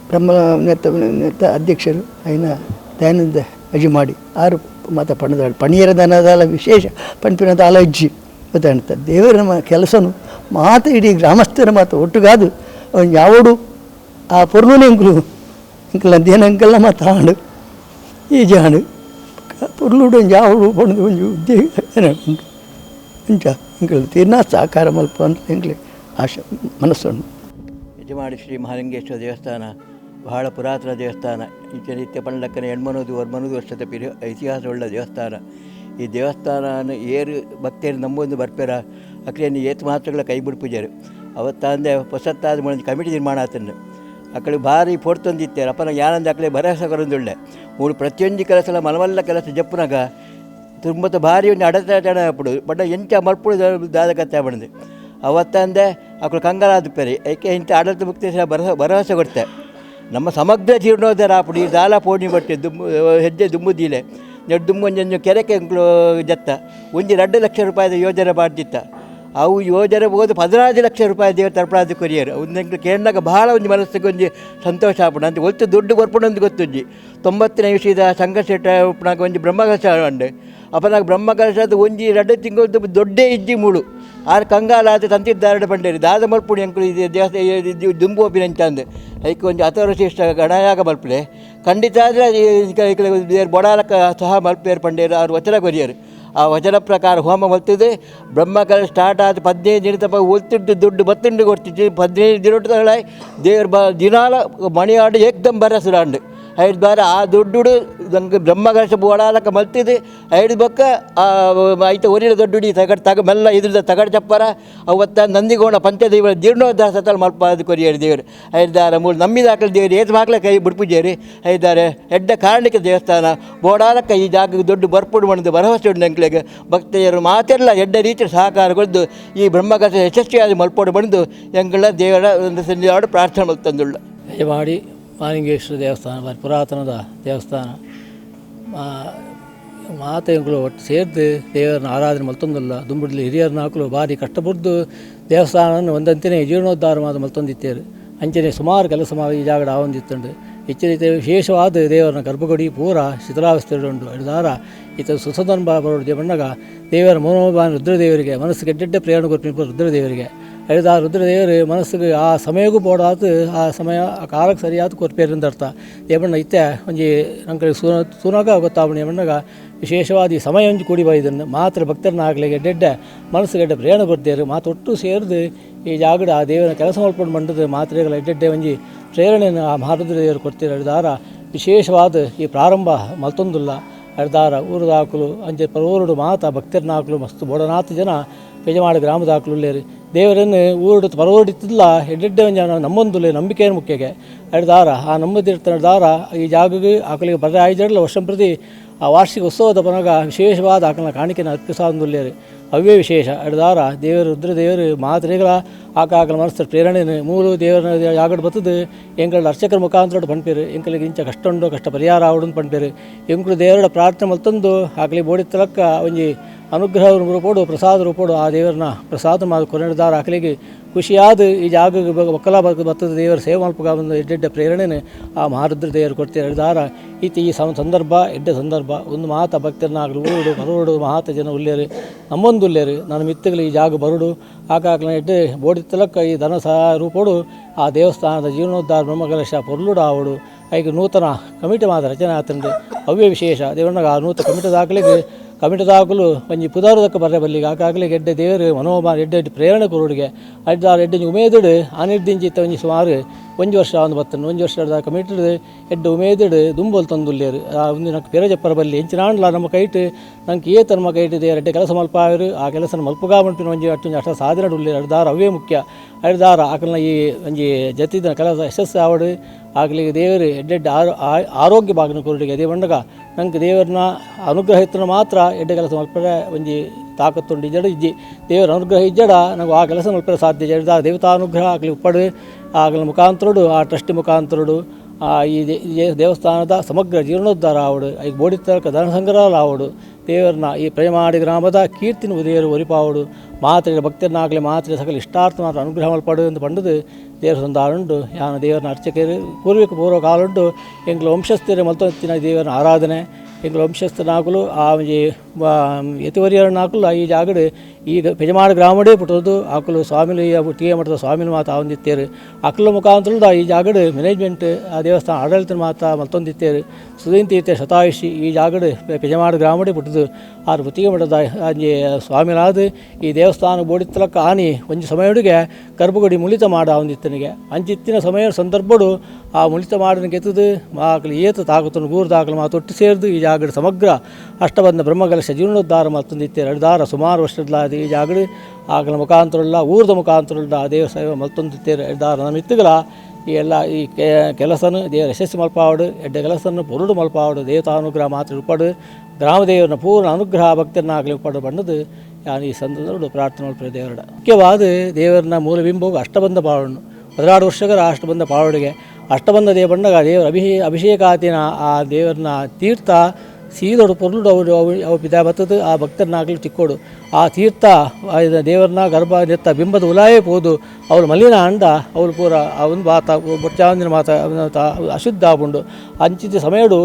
ಬ್ರಹ್ಮ ನೆತ್ತ ನೆತ್ತ ಅಧ್ಯಕ್ಷರು ಐನ ದಯಾನಂದ ಅಜಿಮಾಡಿ ಆರು ಮಾತ ಪಣದಾಳು ಪಣಿಯರ ದನದಾಲ ವಿಶೇಷ ಪನ್ಪಿನ ದಾಲ ಇಜ್ಜಿ ಗೊತ್ತಾಣ್ತ. ದೇವರ ನಮ್ಮ ಕೆಲಸನು ಮಾತ ಇಡೀ ಗ್ರಾಮಸ್ಥರ ಮಾತು ಒಟ್ಟುಗಾದು ಅವನು ಯಾವಡು ಆ ಪೊರ್ಲುನೆ ಎಂಕುಲು ಎಂಕಲ ದೇನಂಕಲ್ಲ ಮಾತ ಆಂಡು ಈ ಜಾನು ಪೊರ್ಲುಡು ಒಂಜಿ ಯಾವಡು ಪಂಡ್ದು ಒಂಜಿ ಉದ್ಯೋಗ ಉಂಟು. ಅಂಚ ಎಂಕುಲು ತೀರ್ನಾ ಸಹಕಾರ ಮಲ್ಪ ಅಂತ ಎಂಕ್ಲೆ ಆಶೆ ಮನಸ್ಸುಂಡು. ಯಜಮಾಡಿ ಶ್ರೀ ಮಹಾಲಿಂಗೇಶ್ವರ ದೇವಸ್ಥಾನ ಬಹಳ ಪುರಾತನ ದೇವಸ್ಥಾನ. ಇಂಚ ನಿತ್ಯ ಪಂಡಕ್ಕನೆ 800 900 ವರ್ಷದ ಪಿರಿ ಇತಿಹಾಸವುಳ್ಳ ದೇವಸ್ಥಾನ. ಈ ದೇವಸ್ಥಾನ ಏರು ಭಕ್ತರು ನಂಬೊಂದು ಬರ್ಪೆರ ಅಕ್ಲೇನು ಏತ್ ಮಾತ್ರಗಳ ಕೈ ಬಿಡ್ಪುಜರು. ಅವತ್ತಾಂದೆ ಹೊಸತ್ತಾದ ಒಂದು ಕಮಿಟಿ ನಿರ್ಮಾಣ ಆತಂದು ಅಕಡೆ ಭಾರಿ ಪೊರ್ತೊಂದಿತ್ತಾರೆ. ಅಪ್ಪನ ಯಾನಂದ ಅಕಡೆ ಭರವಸೆ ಕೊರೊಂದುಳ್ಳೆ ಮೂರು ಪ್ರತಿಯೊಂಜಿ ಕೆಲಸಲ ಮಲಮಲ್ಲ ಕೆಲಸ ಜಪ್ಪುನಗ ತುಂಬತ ಭಾರಿ ಒಂಜಿ ಅಡೆತಡೆ ಆಪುಂಡು. ಬಟ್ ಎಂಚ ಮಲ್ಪುಡು ದಾದ ಕತೆ ಆಪುಂಡು. ಅವತ್ತಂದೆ ಅಕುಲು ಕಂಗಾಲಾದುಪ್ಪೆರ್. ಏಕೆ ಇಂಥ ಆಡಳಿತ ಮುಕ್ತಿ ಭರವಸೆ ಕೊಡ್ತೆ ನಮ್ಮ ಸಮಗ್ರ ಜೀರ್ಣೋದ್ಧಾರ ಆಪುಂಡು. ಈ ದಾಲ ಪೋಣಿ ಬಟ್ಟೆ ದುಂಬು ಹೆಜ್ಜೆ ದುಂಬುದೀಲೆ ನೆಡ್ ದುಂಬು ಒಂಜೊಂಜಿ ಕೆರೆಕೆ ಎಂಕ್ಲು ಜತ್ತ ಒಂಜಿ 2 ಲಕ್ಷ ರೂಪಾಯಿದ ಯೋಜನೆ ಮಾಡ್ದಿತ್ತ. ಅವು ಯೋಜನೆ ಹೋದು 15 ಲಕ್ಷ ರೂಪಾಯಿ ದೇವರು ತರ್ಪಣಾದ ಕೊರಿಯರು. ಒಂದು ಎಂಕ್ಲು ಕೇಳಿದಾಗ ಭಾಳ ಒಂಜಿ ಮನಸ್ಸಿಗೆ ಒಂಜಿ ಸಂತೋಷ ಆಪುಂಡು. ಅಂತ ಒಲ್ತು ದುಡ್ಡು ಕೊರ್ಪುಂಡು ಅಂತ ಗೊತ್ತುಂಜಿ 90ನೇ ವಿಷಯದ ಸಂಘ ಉಪ್ಪುನಾಗ ಒಂಜಿ ಬ್ರಹ್ಮಕಲಶ ಉಂಡು. ಅಪನಾಗ ಬ್ರಹ್ಮಕಲಶದ ಒಂಜಿ 2 ತಿಂಗಳು ದೊಡ್ಡೇ ಇಜ್ಜಿ ಮೂಡು ಆರು ಕಂಗಾಲಾದ ತಂತಿದ್ದಾರಡು ಪಂಡೇರಿ ದಾದ ಮಲ್ಪುಡು ಎಂಕುಲು ಇದು ದೇವಸ್ಥಾನ ದುಂಬು ಒಪ್ಪಿನ ಅಂದ್ ಐಕ್ ಒಂಜಿ ಅಥರ್ವಶಿಷ್ಟ ಗಣಯಾಗ ಮಲ್ಪಲೆ ಖಂಡಿತ ಆದರೆ ಬೊಡಾಲಕ್ಕ ಸಹ ಮಲ್ಪೇರು ಪಂಡೇರು ಅವ್ರು ವಚನ ಕೊರಿಯರು. ಆ ವಚನ ಪ್ರಕಾರ ಹೋಮ ಮಲ್ತಿದೆ. ಬ್ರಹ್ಮಕಲಶ ಸ್ಟಾರ್ಟ್ ಆದ 15 ದಿನ ತಪ್ಪ ಒಲ್ತಿದ್ದು ದುಡ್ಡು ಬತ್ತುಂಡು ಕೊಡ್ತಿದ್ದು 15 ದಿನ ದೇವ್ರ ಬ ದಿನಾಲ ಮಣಿಯಾಡು ಏಕ್ದಮ್ ಬರ ಸುರಾಂಡು ಐದು ಬಾರ ಆ ದುಡ್ಡು ನಂಗೆ ಬ್ರಹ್ಮಕಲಶ ಬೋಡಾಲಕ್ಕ ಮಲ್ತಿದ್ದು. ಐದು ಬೊಕ್ಕ ಐತ ಒರಿನ ದೊಡ್ಡುಡಿ ತಗಡ್ ತಗ ಮೆಲ್ಲ ಇದ್ರದ ತಗಡ್ ಚಪ್ಪರ ಅವತ್ತ ನಂದಿಗೋಣ ಪಂಚದೈವ ಜೀರ್ಣೋದ್ಧಾರ ಸತಲ್ ಮಲ್ಪಾದ ಕೊರಿಯರು ದೇವರು ಐದಾರ ಮೂರು ನಂಬಿದಾಕಲ ದೇವರು ಏತ್ ಮಾಕ್ಲ ಕೈ ಬಿಡ್ಪುಜೇರಿ ಐದಾರೆ ಎಡ್ಡ ಕಾರಣಿಕ ದೇವಸ್ಥಾನ ಬೋಡಾಲಕ್ಕ ಈ ಜಾಗಕ್ಕೆ ದೊಡ್ಡ ಬರ್ಪುಡು ಮಣದು ಭರವಸೆ ಉಂಡು. ಎಂಕ್ಲೆಗ್ ಭಕ್ತೆಯರು ಮಾತೆಲ್ಲ ಎಡ್ಡ ರೀತಿಯ ಸಹಕಾರ ಕೊಡ್ದು ಈ ಬ್ರಹ್ಮಕಲಶ ಯಶಸ್ವಿಯಾಗಿ ಮಲ್ಪೋಡು ಬಂದು ಎಂಗಳ ದೇವರ ಒಂದು ಸಂಜೆ ಪ್ರಾರ್ಥನೆ ಮಲ್ತಂದುಳ್ಳ. ಯಜಮಾಡಿ ಮಹಾಲಿಂಗೇಶ್ವರ ದೇವಸ್ಥಾನ ಭಾರಿ ಪುರಾತನದ ದೇವಸ್ಥಾನ. ಮಾತೆಂಕುಲು ಒಟ್ಟು ಸೇರ್ದು ದೇವರನ್ನ ಆರಾಧನೆ ಮಲ್ತೊಂದುಲ್ಲ. ದುಂಬುಡ್ಲಿ ಹಿರಿಯರ್ನ ಹಾಕಲು ಭಾರಿ ಕಷ್ಟಪಡ್ದು ದೇವಸ್ಥಾನವನ್ನು ಒಂದಂತೆಯೇ ಜೀರ್ಣೋದ್ಧಾರ ಮಾತ ಮಲ್ತೊಂದಿತ್ತೇರು. ಅಂಚನೆ ಸುಮಾರು ಕೆಲಸ ಈ ಜಾಗಡ ಆವೊಂದಿತ್ತುಂಡು. ಎಚ್ಚರಿಕೆ ವಿಶೇಷವಾದ ದೇವರನ್ನ ಗರ್ಭಗುಡಿ ಪೂರ ಶಿಥಿಲಾವಸ್ಥೆ ಉಂಡು. ಹಿಡಿದಾರ ಈತ ಸುಸದನ್ ಬರೋಡು ದೇವಣ್ಣಗ ದೇವರ ಮನೋಭಾನ ರುದ್ರದೇವರಿಗೆ ಮನಸ್ಸಿಗೆ ಎಡ್ಡೆಡ್ಡೆ ಪ್ರೇರಣೆ ಕೊಟ್ಟು ರುದ್ರದೇವರಿಗೆ ಹಿಡಿದ ರುದ್ರದೇವರು ಮನಸ್ಸಿಗೆ ಆ ಸಮಯಕ್ಕೂ ಬೋಡಾತು ಆ ಸಮಯ ಆ ಕಾಲಕ್ಕೆ ಸರಿಯಾದ ಕೊರ್ಪೇರಿಂದ ಅರ್ಥ. ದೇವಣ್ಣ ಇತ್ತೆ ಒಂಜಿ ನಂಗೆ ಸೂನಾಗ ಗೊತ್ತಾವಣಿ ಬಣ್ಣಗ ವಿಶೇಷವಾದ ಈ ಸಮಯ ಒಂಜಿ ಕೂಡಿ ಬೈದನ್ನು ಮಾತ್ರ ಭಕ್ತರನ್ನ ಆಗಲಿ ಎಡ್ಡೆಡ್ಡೆ ಮನಸ್ಸಿಗೆ ಎಡ್ಡೆ ಪ್ರೇರಣೆ ಕೊಡ್ತೇರು. ಮಾತೊಟ್ಟು ಸೇರಿದು ಈ ಜಾಗಡ ಆ ದೇವರ ಕೆಲಸ ಮಾಡ್ಕೊಂಡು ಬಂದದ್ದು ಮಾತ್ರೆಗಳ ಎಡ್ಡೆಡ್ಡೆ ಒಂಜಿ ಪ್ರೇರಣೆಯನ್ನು ಆ ಮಹಾರುದ್ರ ದೇವರು ಕೊಡ್ತೀರ. ಹಿಡಿದಾರ ವಿಶೇಷವಾದ ಈ ಪ್ರಾರಂಭ ಮಲ್ತೊಂದುಲ್ಲ. ಹಿಡಿದಾರ ಊರುದಾಕಲು ಅಂಚೆ ಪರವೂರುಡು ಮಾತ ಭಕ್ತರನ್ನ ಹಾಕಲು ಮಸ್ತ್ ಬೋಡನಾಥ ಜನ ಪೆಜಮಾಡ ಗ್ರಾಮದ ಹಾಕಲು ದೇವರನ್ನು ಊರುಡು ಪರವೂಡಿತ್ತಿಲ್ಲ ಎಡ್ಡೆಡ್ಡೆ ಒಂಜಿ ನಮ್ಮೊಂದುಲ್ಲೆ ನಂಬಿಕೆಯನ್ನು ಮುಖ್ಯಗೆ ಹಿಡಿದಾರ ಆ ನಂಬದಿರ್ತಾನೆ ದಾರ ಈ ಜಾಗಕ್ಕೆ ಆಕಲಿಗೆ ಬರ ಆಯ್ಜಡಲ ವರ್ಷ ಪ್ರತಿ ಆ ವಾರ್ಷಿಕ ಉತ್ಸವದ ಪನಗ ವಿಶೇಷವಾದ ಆಕಲ ಕಾಣಿಕೆಯನ್ನು ಅರ್ಪಿಸಾಂದುಲ್ಲೇರು ಅವೇ ವಿಶೇಷ. ಹಿಡಿದಾರ ದೇವರು ರುದ್ರದೇವರು ಮಾತ್ರೆಗಳ ಆಕ ಆಕಲ ಮನಸ್ಸು ಪ್ರೇರಣೆ ಮೂಲು ದೇವರ ಜಾಗಡ್ ಬತ್ತದು ಎಂಗಳ ಅರ್ಚಕರ ಮುಖಾಂತರ ಪಣ್ಪೇರು ಎಂಕಲಿಗೆ ಇಂಚ ಕಷ್ಟ ಉಂಡು ಕಷ್ಟ ಪರಿಹಾರ ಆವಡು ಪಣ್ಪೇರು. ಎಂಕುಲು ದೇವರ ಪ್ರಾರ್ಥನೆ ಮಲ್ತಂದು ಆಕಲಿ ಬೋಡಿ ತಲಕ್ಕ ಒಂಜಿ ಅನುಗ್ರಹ ರೂಪೋಡು ಪ್ರಸಾದ ರೂಪೋಡು ಆ ದೇವರನ್ನ ಪ್ರಸಾದ ಮಾಡು ಕೊನೆದಾರ ಆಕಲಿಗೆ ಖುಷಿಯಾದ ಈ ಜಾಗ ಒಕ್ಕಲ ಬತ್ತದ ದೇವರ ಸೇವೆ ಮಲ್ಪಗ ಒಂದು ಎಡ್ಡೆಡ್ಡ ಪ್ರೇರಣೆನೇ ಆ ಮಹಾರುದ್ರ ದೇವರು ಕೊಡ್ತಾರೆ. ಹಿಡಿದಾರ ಈತ ಈ ಸಂದರ್ಭ ಎಡ್ಡೆ ಸಂದರ್ಭ ಒಂದು ಮಾತ ಭಕ್ತರನ್ನಾಗಲು ಊರುಡು ಬರುಡು ಮಹಾತ ಜನ ಉಲ್ಲೇರು ನಮ್ಮೊಂದು ಉಲ್ಲೇರು ನನ್ನ ಮಿತ್ತಗಳು ಈ ಜಾಗ ಬರುಡು ಆಕಾಗ್ಲ ಎಡ್ಡೆ ಬೋಡಿ ತಲಕ್ಕ ಈ ಧನ ಸಹ ರೂಪೋಡು ಆ ದೇವಸ್ಥಾನದ ಜೀರ್ಣೋದ್ಧಾರ ಬ್ರಹ್ಮಕಲಶ ಪೊರ್ಲುಡು ಆವಡು ಐಕ ನೂತನ ಕಮಿಟಿ ಮಾತ್ರ ರಚನೆ ಆತಂಡು ಅವೇ ವಿಶೇಷ. ದೇವಣ್ಣಗ ಆ ನೂತನ ಕಮಿಟಿ ದಾಖಲೆಗೆ ಕಮಿಟಿ ದಾಖಲು ಒಂಜಿ ಪುದಾರುದಕ್ಕೆ ಬರ್ರೆ ಬಲ್ಲಿಗೆ ಆಕಾಗಲಿ ಎಡ್ಡೆ ದೇವರು ಮನೋಭಾವ ಎಡ್ಡೆ ಎಡ್ಡೆ ಪ್ರೇರಣೆ ಕೊರುಡಿಗೆ ಅಡ್ಡಾರ ಎಡ್ಡೆ ಉಮೇದುಡು ಆನಿರ್ದಿಂಚಿತ್ತ ಒಂಜಿ ಸುಮಾರು ಒಂಜಿ ವರ್ಷ ಒಂದು ಬತ್ತನು ಒಂಜಿ ವರ್ಷ ಕಮಿಟಿ ಎಡ್ಡೆ ಉಮೇದಿಡು ದುಂಬೊಲ್ ತಂದುಲ್ಲೇರು ಒಂದು ನಂಗೆ ಪೆರಜಪ್ಪರ ಬಲ್ಲಿ ಎಂಚಿನಾಂಡ್ಲ ನಮ್ಮ ಕೈಟ್ ನಂಗೆ ಏತ ನಮ್ಮ ಕೈಟ್ ದೇವರ ಎಡ್ಡೆ ಕೆಲಸ ಮಲ್ಪಾಯರು ಆ ಕೆಲಸನ ಮಲ್ಪುಗಾ ಮಂಪಿನ ಒಂಜಿ ಅಟ್ಟು ಅಷ್ಟ ಸಾಧನೆ ಉಲ್ಲೇರು ಅಡ್ದಾರ ಅವೇ ಮುಖ್ಯ ಅಡ್ದಾರ ಆಕಲ್ನ ಈ ಒಂಜಿ ಜತಿದ ಕೆಲಸ ಯಶಸ್ಸು ಆವಡು ಆಗಲಿ ದೇವರು ಎಡ್ಡೆಡ್ಡೆ ಆರೋಗ್ಯ ಭಾಗನ ಕೊರಡಿಗೆ ಅದೇ ಬಂಡಗ ನಂಗೆ ದೇವರನ್ನ ಅನುಗ್ರಹ ಇತ್ತನ ಮಾತ್ರ ಎಡ್ಡೆ ಕೆಲಸ ಮಲ್ಪರೆ ಒಂಜಿ ತಾಕತ್ತುಂಡು ಇಜ್ಜಡ ಇಜ್ಜಿ ದೇವರ ಅನುಗ್ರಹ ಇಜ್ಜಡ ನಂಗೆ ಆ ಕೆಲಸ ಮಲ್ಪರೆ ಸಾಧ್ಯ ಜಡ ದೇವತಾನುಗ್ರಹ ಆಗಲಿ ಉಪ್ಪಡು ಆಗಲ ಮುಖಾಂತರಡು ಆ ಟ್ರಸ್ಟಿ ಮುಖಾಂತರಡು ಆ ಈ ದೇವಸ್ಥಾನದ ಸಮಗ್ರ ಜೀರ್ಣೋದ್ಧಾರ ಆವಡು ಈಗ ಬೋಡಿತರ್ಕ ಧನ ಸಂಗ್ರಹ ಆವಡು ದೇವರನ್ನ ಈ ಪ್ರೇಮಾಡಿ ಗ್ರಾಮದ ಕೀರ್ತಿನ ಉದಯರು ಒರಿಪಾವಡು ಮಾತ್ರೆ ಭಕ್ತರನ್ನಾಗಲಿ ಮಾತ್ರೆ ಸಕಲ ಇಷ್ಟಾರ್ಥ ಮಾತ್ರ ಅನುಗ್ರಹ ಮಲ್ಪಡು ಎಂದು ಪಂಡದು ದೇವರ ಸಂದಾರುಂಟು ಯಾನ ದೇವರನ್ನ ಅರ್ಚಕರು ಪೂರ್ವಿಕ ಪೂರ್ವ ಕಾಲುಂಟು ಎಂಗ್ಲ ವಂಶಸ್ಥರ ಮಲ್ತೊತ್ತಿನ ದೇವರನ್ನ ಆರಾಧನೆ ಎಂಗ್ಲ ವಂಶಸ್ಥನಾಗಲು ಆ ಒಂಜಿ ಯತಿವರಿಯರನ್ನಾಕಲು ಈ ಜಾಗಡು ಈಗ ಪೆಜಮಾಡ ಗ್ರಾಮಡೇ ಪುಟ್ಟೋದು ಆಕಲು ಸ್ವಾಮಿಲು ಟಿ ಎ ಮಠದ ಸ್ವಾಮಿಲು ಮಾತ ಆವಂದಿತ್ತೇರು ಅಕಲ ಮುಖಾಂತರದ ಈ ಜಾಗಡು ಮ್ಯಾನೇಜ್ಮೆಂಟ್ ಆ ದೇವಸ್ಥಾನ ಆಡಳಿತ ಮಾತ ಮಲ್ತೊಂದಿತ್ತೇರು ಸುಧೀನ್ ತೀರ್ಥ ಶತಾಯುಷಿ ಈ ಜಾಗಡು ಪೆಜಮಾಡ ಗ್ರಾಮಡೇ ಪುಟ್ಟದು ಆರು ಪುತ್ತಿಗೆ ಮಠದ ಒಂಜಿ ಸ್ವಾಮಿನಾದ ಈ ದೇವಸ್ಥಾನ ಬೋಡಿತ್ತಲಕ್ಕ ಆನಿ ಒಂಜಿ ಸಮಯಡುಗೆ ಗರ್ಭಗುಡಿ ಮುಳಿತ ಮಾಡ ಆವಂದಿತ್ತನಿಗೆ ಅಂಚಿತ್ತಿನ ಸಮಯ ಸಂದರ್ಭಡು ಆ ಮುಳಿತ ಮಾಡನ ಗೆತ್ತದು ಆಕಲು ಏತ ತಾಕತನು ಗೂರು ದಾಖಲು ಮಾತೊಟ್ಟು ಸೇರಿದು ಈ ಜಾಗಡು ಸಮಗ್ರ ಅಷ್ಟಬಂಧ ಬ್ರಹ್ಮಕಲಶ ಜೀರ್ಣೋದ್ಧಾರ ಮಲ್ತೊಂದಿತ್ತೇರು ಅಡ್ದಾರ ಸುಮಾರು ವರ್ಷದ ಈ ಜಾಗಡು ಆಗಲ ಮುಖಾಂತರಲ್ಲ ಊರ್ದ ಮುಖಾಂತರಲ್ಲ ದೇವ ಸೇವೆ ಮಲ್ತೊಂದಿತ್ತೇರು ಅಡ್ದಾರ ನಮ್ಮ ಇತ್ತುಗಳ ಈ ಎಲ್ಲ ಈ ಕೆಲಸನು ದೇವರ ಯಶಸ್ಸು ಮಲ್ಪಾವಡು ಎಡ್ಡೆ ಕೆಲಸನ್ನು ಪೊರುಡು ಮಲ್ಪಾವಡು ದೇವತಾನುಗ್ರಹ ಮಾತ್ರ ಉಪಡು ಗ್ರಾಮದೇವರನ್ನ ಪೂರ್ಣ ಅನುಗ್ರಹ ಭಕ್ತರನ್ನಾಗಲಿ ಉಪಡು ಬಣ್ಣದು ನಾನು ಈ ಸಂದರ್ಭದಲ್ಲಿ ಪ್ರಾರ್ಥನೆ ಮಲ್ಪರೆ ದೇವರಡ. ಮುಖ್ಯವಾದ ದೇವರನ್ನ ಮೂಲ ಬಿಂಬವು ಅಷ್ಟಬಂಧ ಪಾವಡನ್ನು 16 ವರ್ಷಗಳ ಅಷ್ಟಬಂಧ ಪಾವಡಿಗೆ ಅಷ್ಟಬಂಧ ದೇವ ಬಣ್ಣಗ ದೇವರ ಅಭಿಷೇಕಾತಿನ ಆ ದೇವರನ್ನ ತೀರ್ಥ ಸೀದೋಡು ಪೊರುಡು ಅವರು ಅವು ಪಿತಾ ಬತ್ತದು ಆ ಭಕ್ತರನ್ನಾಗಲಿ ತಿಕ್ಕೋಡು ಆ ತೀರ್ಥ ದೇವರನ್ನ ಗರ್ಭ ನೆತ್ತ ಬಿಂಬದ ಉಲಾಯೇ ಪೋದು ಅವಳು ಮಲಿನ ಅಂಡ ಅವಳು ಪೂರ ಅವನು ಬಾತ ಬೊಚ್ಚಾವಂದಿನ ಮಾತ ಅಶುದ್ಧ ಆಪುಂಡು ಅಂಚಿತ ಸಮಯಡು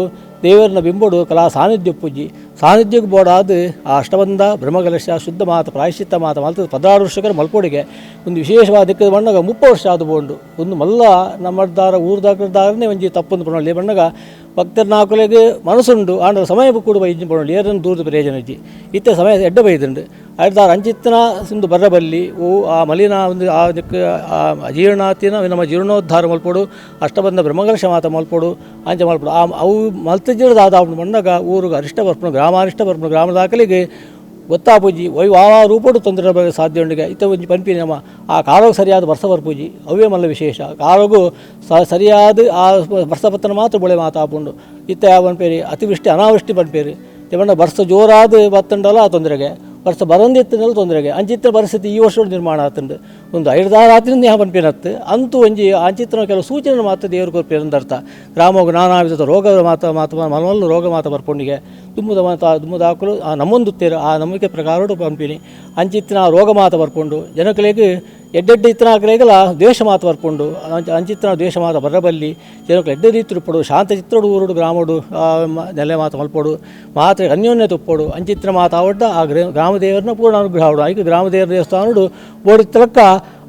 ದೇವರನ್ನ ಬಿಂಬಡು ಕಲಾ ಸಾನ್ನಿಧ್ಯ ಪೂಜಿ ಸಾನ್ನಿಧ್ಯಕ್ಕೆ ಬೋಡಾದ ಆ ಅಷ್ಟಬಂಧ ಬ್ರಹ್ಮಕಲಶ ಶುದ್ಧ ಮಾತ ಪ್ರಾಯಶ್ಚಿತ್ತ ಮಾತ ಮಲ್ತದ 16 ವರ್ಷಕರ ಮಲ್ಪೋಡಿಗೆ ಒಂದು ವಿಶೇಷವಾದ ದಿಕ್ಕದ ಬಣ್ಣಗ 30 ವರ್ಷ ಆದ ಬೋಂಡು ಒಂದು ಮಲ್ಲ ನಮ್ಮದಾರ ಊರ್ದಾಕದಾರನೇ ಒಂಜಿ ತಪ್ಪೊಂದು ಪಣೊಳ್ಳಿ ಬಣ್ಣಗ ಭಕ್ತರ್ನಾಕುಲೆಗೆ ಮನಸ್ಸುಂಡು ಆಂಡ ಸಮಯ ಕೂಡ ಬೈಜಿ ಪಣೊಳ್ಳಿ ಏರನ್ನು ದೂರದ ಪ್ರಯೋಜನ ಇಜ್ಜಿ ಇತ್ತ ಸಮಯ ಎಡ್ಡ ಬೈದುಂಡು ಅಡ್ದಾರ ಅಂಚಿತ್ತನ ಒಂದು ಬರ್ರಬಲ್ಲಿ ಓ ಆ ಮಲಿನ ಒಂದು ಆ ದಿಕ್ಕ ಆ ಅಜೀರ್ಣಾತಿನ ನಮ್ಮ ಜೀರ್ಣೋದ್ಧಾರ ಮಲ್ಪೋಡು ಅಷ್ಟಬಂಧ ಬ್ರಹ್ಮಕಲಶ ಮಾತ ಮಲ್ಪೋಡು ಅಂಚ ಮಲ್ಪೋಡು ಆ ಅವು ಮಲ್ತಜಿಡದಾದ ಮಣ್ಣಗ ಊರಿಗೆ ಅರಿಷ್ಟ ಬರ್ಪುಣ ಗ್ರಾಮಾರಿಷ್ಟ ಬರ್ಪುಣ ಗ್ರಾಮದಾಕಲಿಗೆ ಗೊತ್ತಾಪೂಜಿ ವೈ ವಾವ ರೂಪಡು ತೊಂದರೆ ಬರಲು ಸಾಧ್ಯ ಉಂಡಿಗೆ ಇತ್ತ ಒಂಜಿ ಪನ್ಪಿ ನಮ್ಮ ಆ ಕಾಲೋಗ ಸರಿಯಾದ ವರ್ಷ ಬರ್ಪೂಜಿ ಅವೇ ಮಲ್ಲ ವಿಶೇಷ ಕಾಲೋಗು ಸರಿಯಾದ ಆ ವರ್ಷಪತ್ರನ ಮಾತ್ರ ಬೊಳೆ ಮಾತಾಪುಂಡು ಇತ್ತ ಯಾವ ಪನ್ಪೇರಿ ಅತಿವೃಷ್ಟಿ ಅನಾವೃಷ್ಟಿ ಪನ್ಪೇರಿ ತಿವಣ್ಣ ವರ್ಷ ಜೋರಾದ ಬತ್ತಂಡಲ್ಲ ಆ ತೊಂದರೆಗೆ ವರ್ಷ ಬರಂದಿತ್ತಿನಲ್ಲ ತೊಂದರೆಗೆ ಅಂಚಿತ್ರ ಪರಿಸ್ಥಿತಿ ಈ ವರ್ಷ ನಿರ್ಮಾಣ ಆತಂಡು ಒಂದು ಐದಾರು ರಾತ್ರಿಯಿಂದ ಯಾವ ಪನ್ಪೇನತ್ತು ಅಂತೂ ಒಂಜಿ ಅಂಚಿತ್ರ ಕೆಲವು ಸೂಚನೆ ಮಾತ್ರ ದೇವರು ಕೊರ್ಪೇರಂದರ್ಥ ಗ್ರಾಮೋಗ ನಾನಾ ವಿಧದ ರೋಗ ಮಾತ ಮಾತು ಮನವಲ್ಲ ರೋಗ ಮಾತ ಬರ್ಪೊಂಡಿಗೆ ದುಮ್ಮದ ಮಾತ ದುಮ್ಮದ ಹಾಕಲು ಆ ನಮ್ಮೊಂದುತ್ತೇರು ಆ ನಂಬಿಕೆ ಪ್ರಕಾರೋಡು ಪಂಪಿನಿ ಅಂಚಿತ್ತಿನ ಆ ರೋಗ ಮಾತ ಬರ್ಕೊಂಡು ಜನಕಲಿಗೆ ಎಡ್ಡೆಡ್ಡೆ ಇತ್ತನ ಹಾಕಲೇಗಲ ದ್ವೇಷ ಮಾತು ಬರ್ಕೊಂಡು ಅಂಚಿತ್ತಿನ ದ್ವೇಷ ಮಾತು ಬರಬಲ್ಲಿ ಜನಕಲು ಎಡ್ಡೆ ರೀತಿ ಉಪ್ಪಡು ಶಾಂತ ಚಿತ್ರೋಡು ಊರುಡು ಗ್ರಾಮಡು ನೆಲೆ ಮಾತು ಮಲ್ಪೋಡು ಮಾತ್ರ ಅನ್ಯೋನ್ಯತೆ ಉಪ್ಪೋಡು ಅಂಚಿತ್ತಿನ ಮಾತು ಆವಡ್ಡ ಆ ಗ್ರಾಮದೇವರನ್ನ ಪೂರ್ಣ ಅನುಗ್ರಹ ಆವಡು ಐಕ ಗ್ರಾಮದೇವರ ದೇವಸ್ಥಾನಡು ಬೋಡಿತ್ತಲಕ್ಕ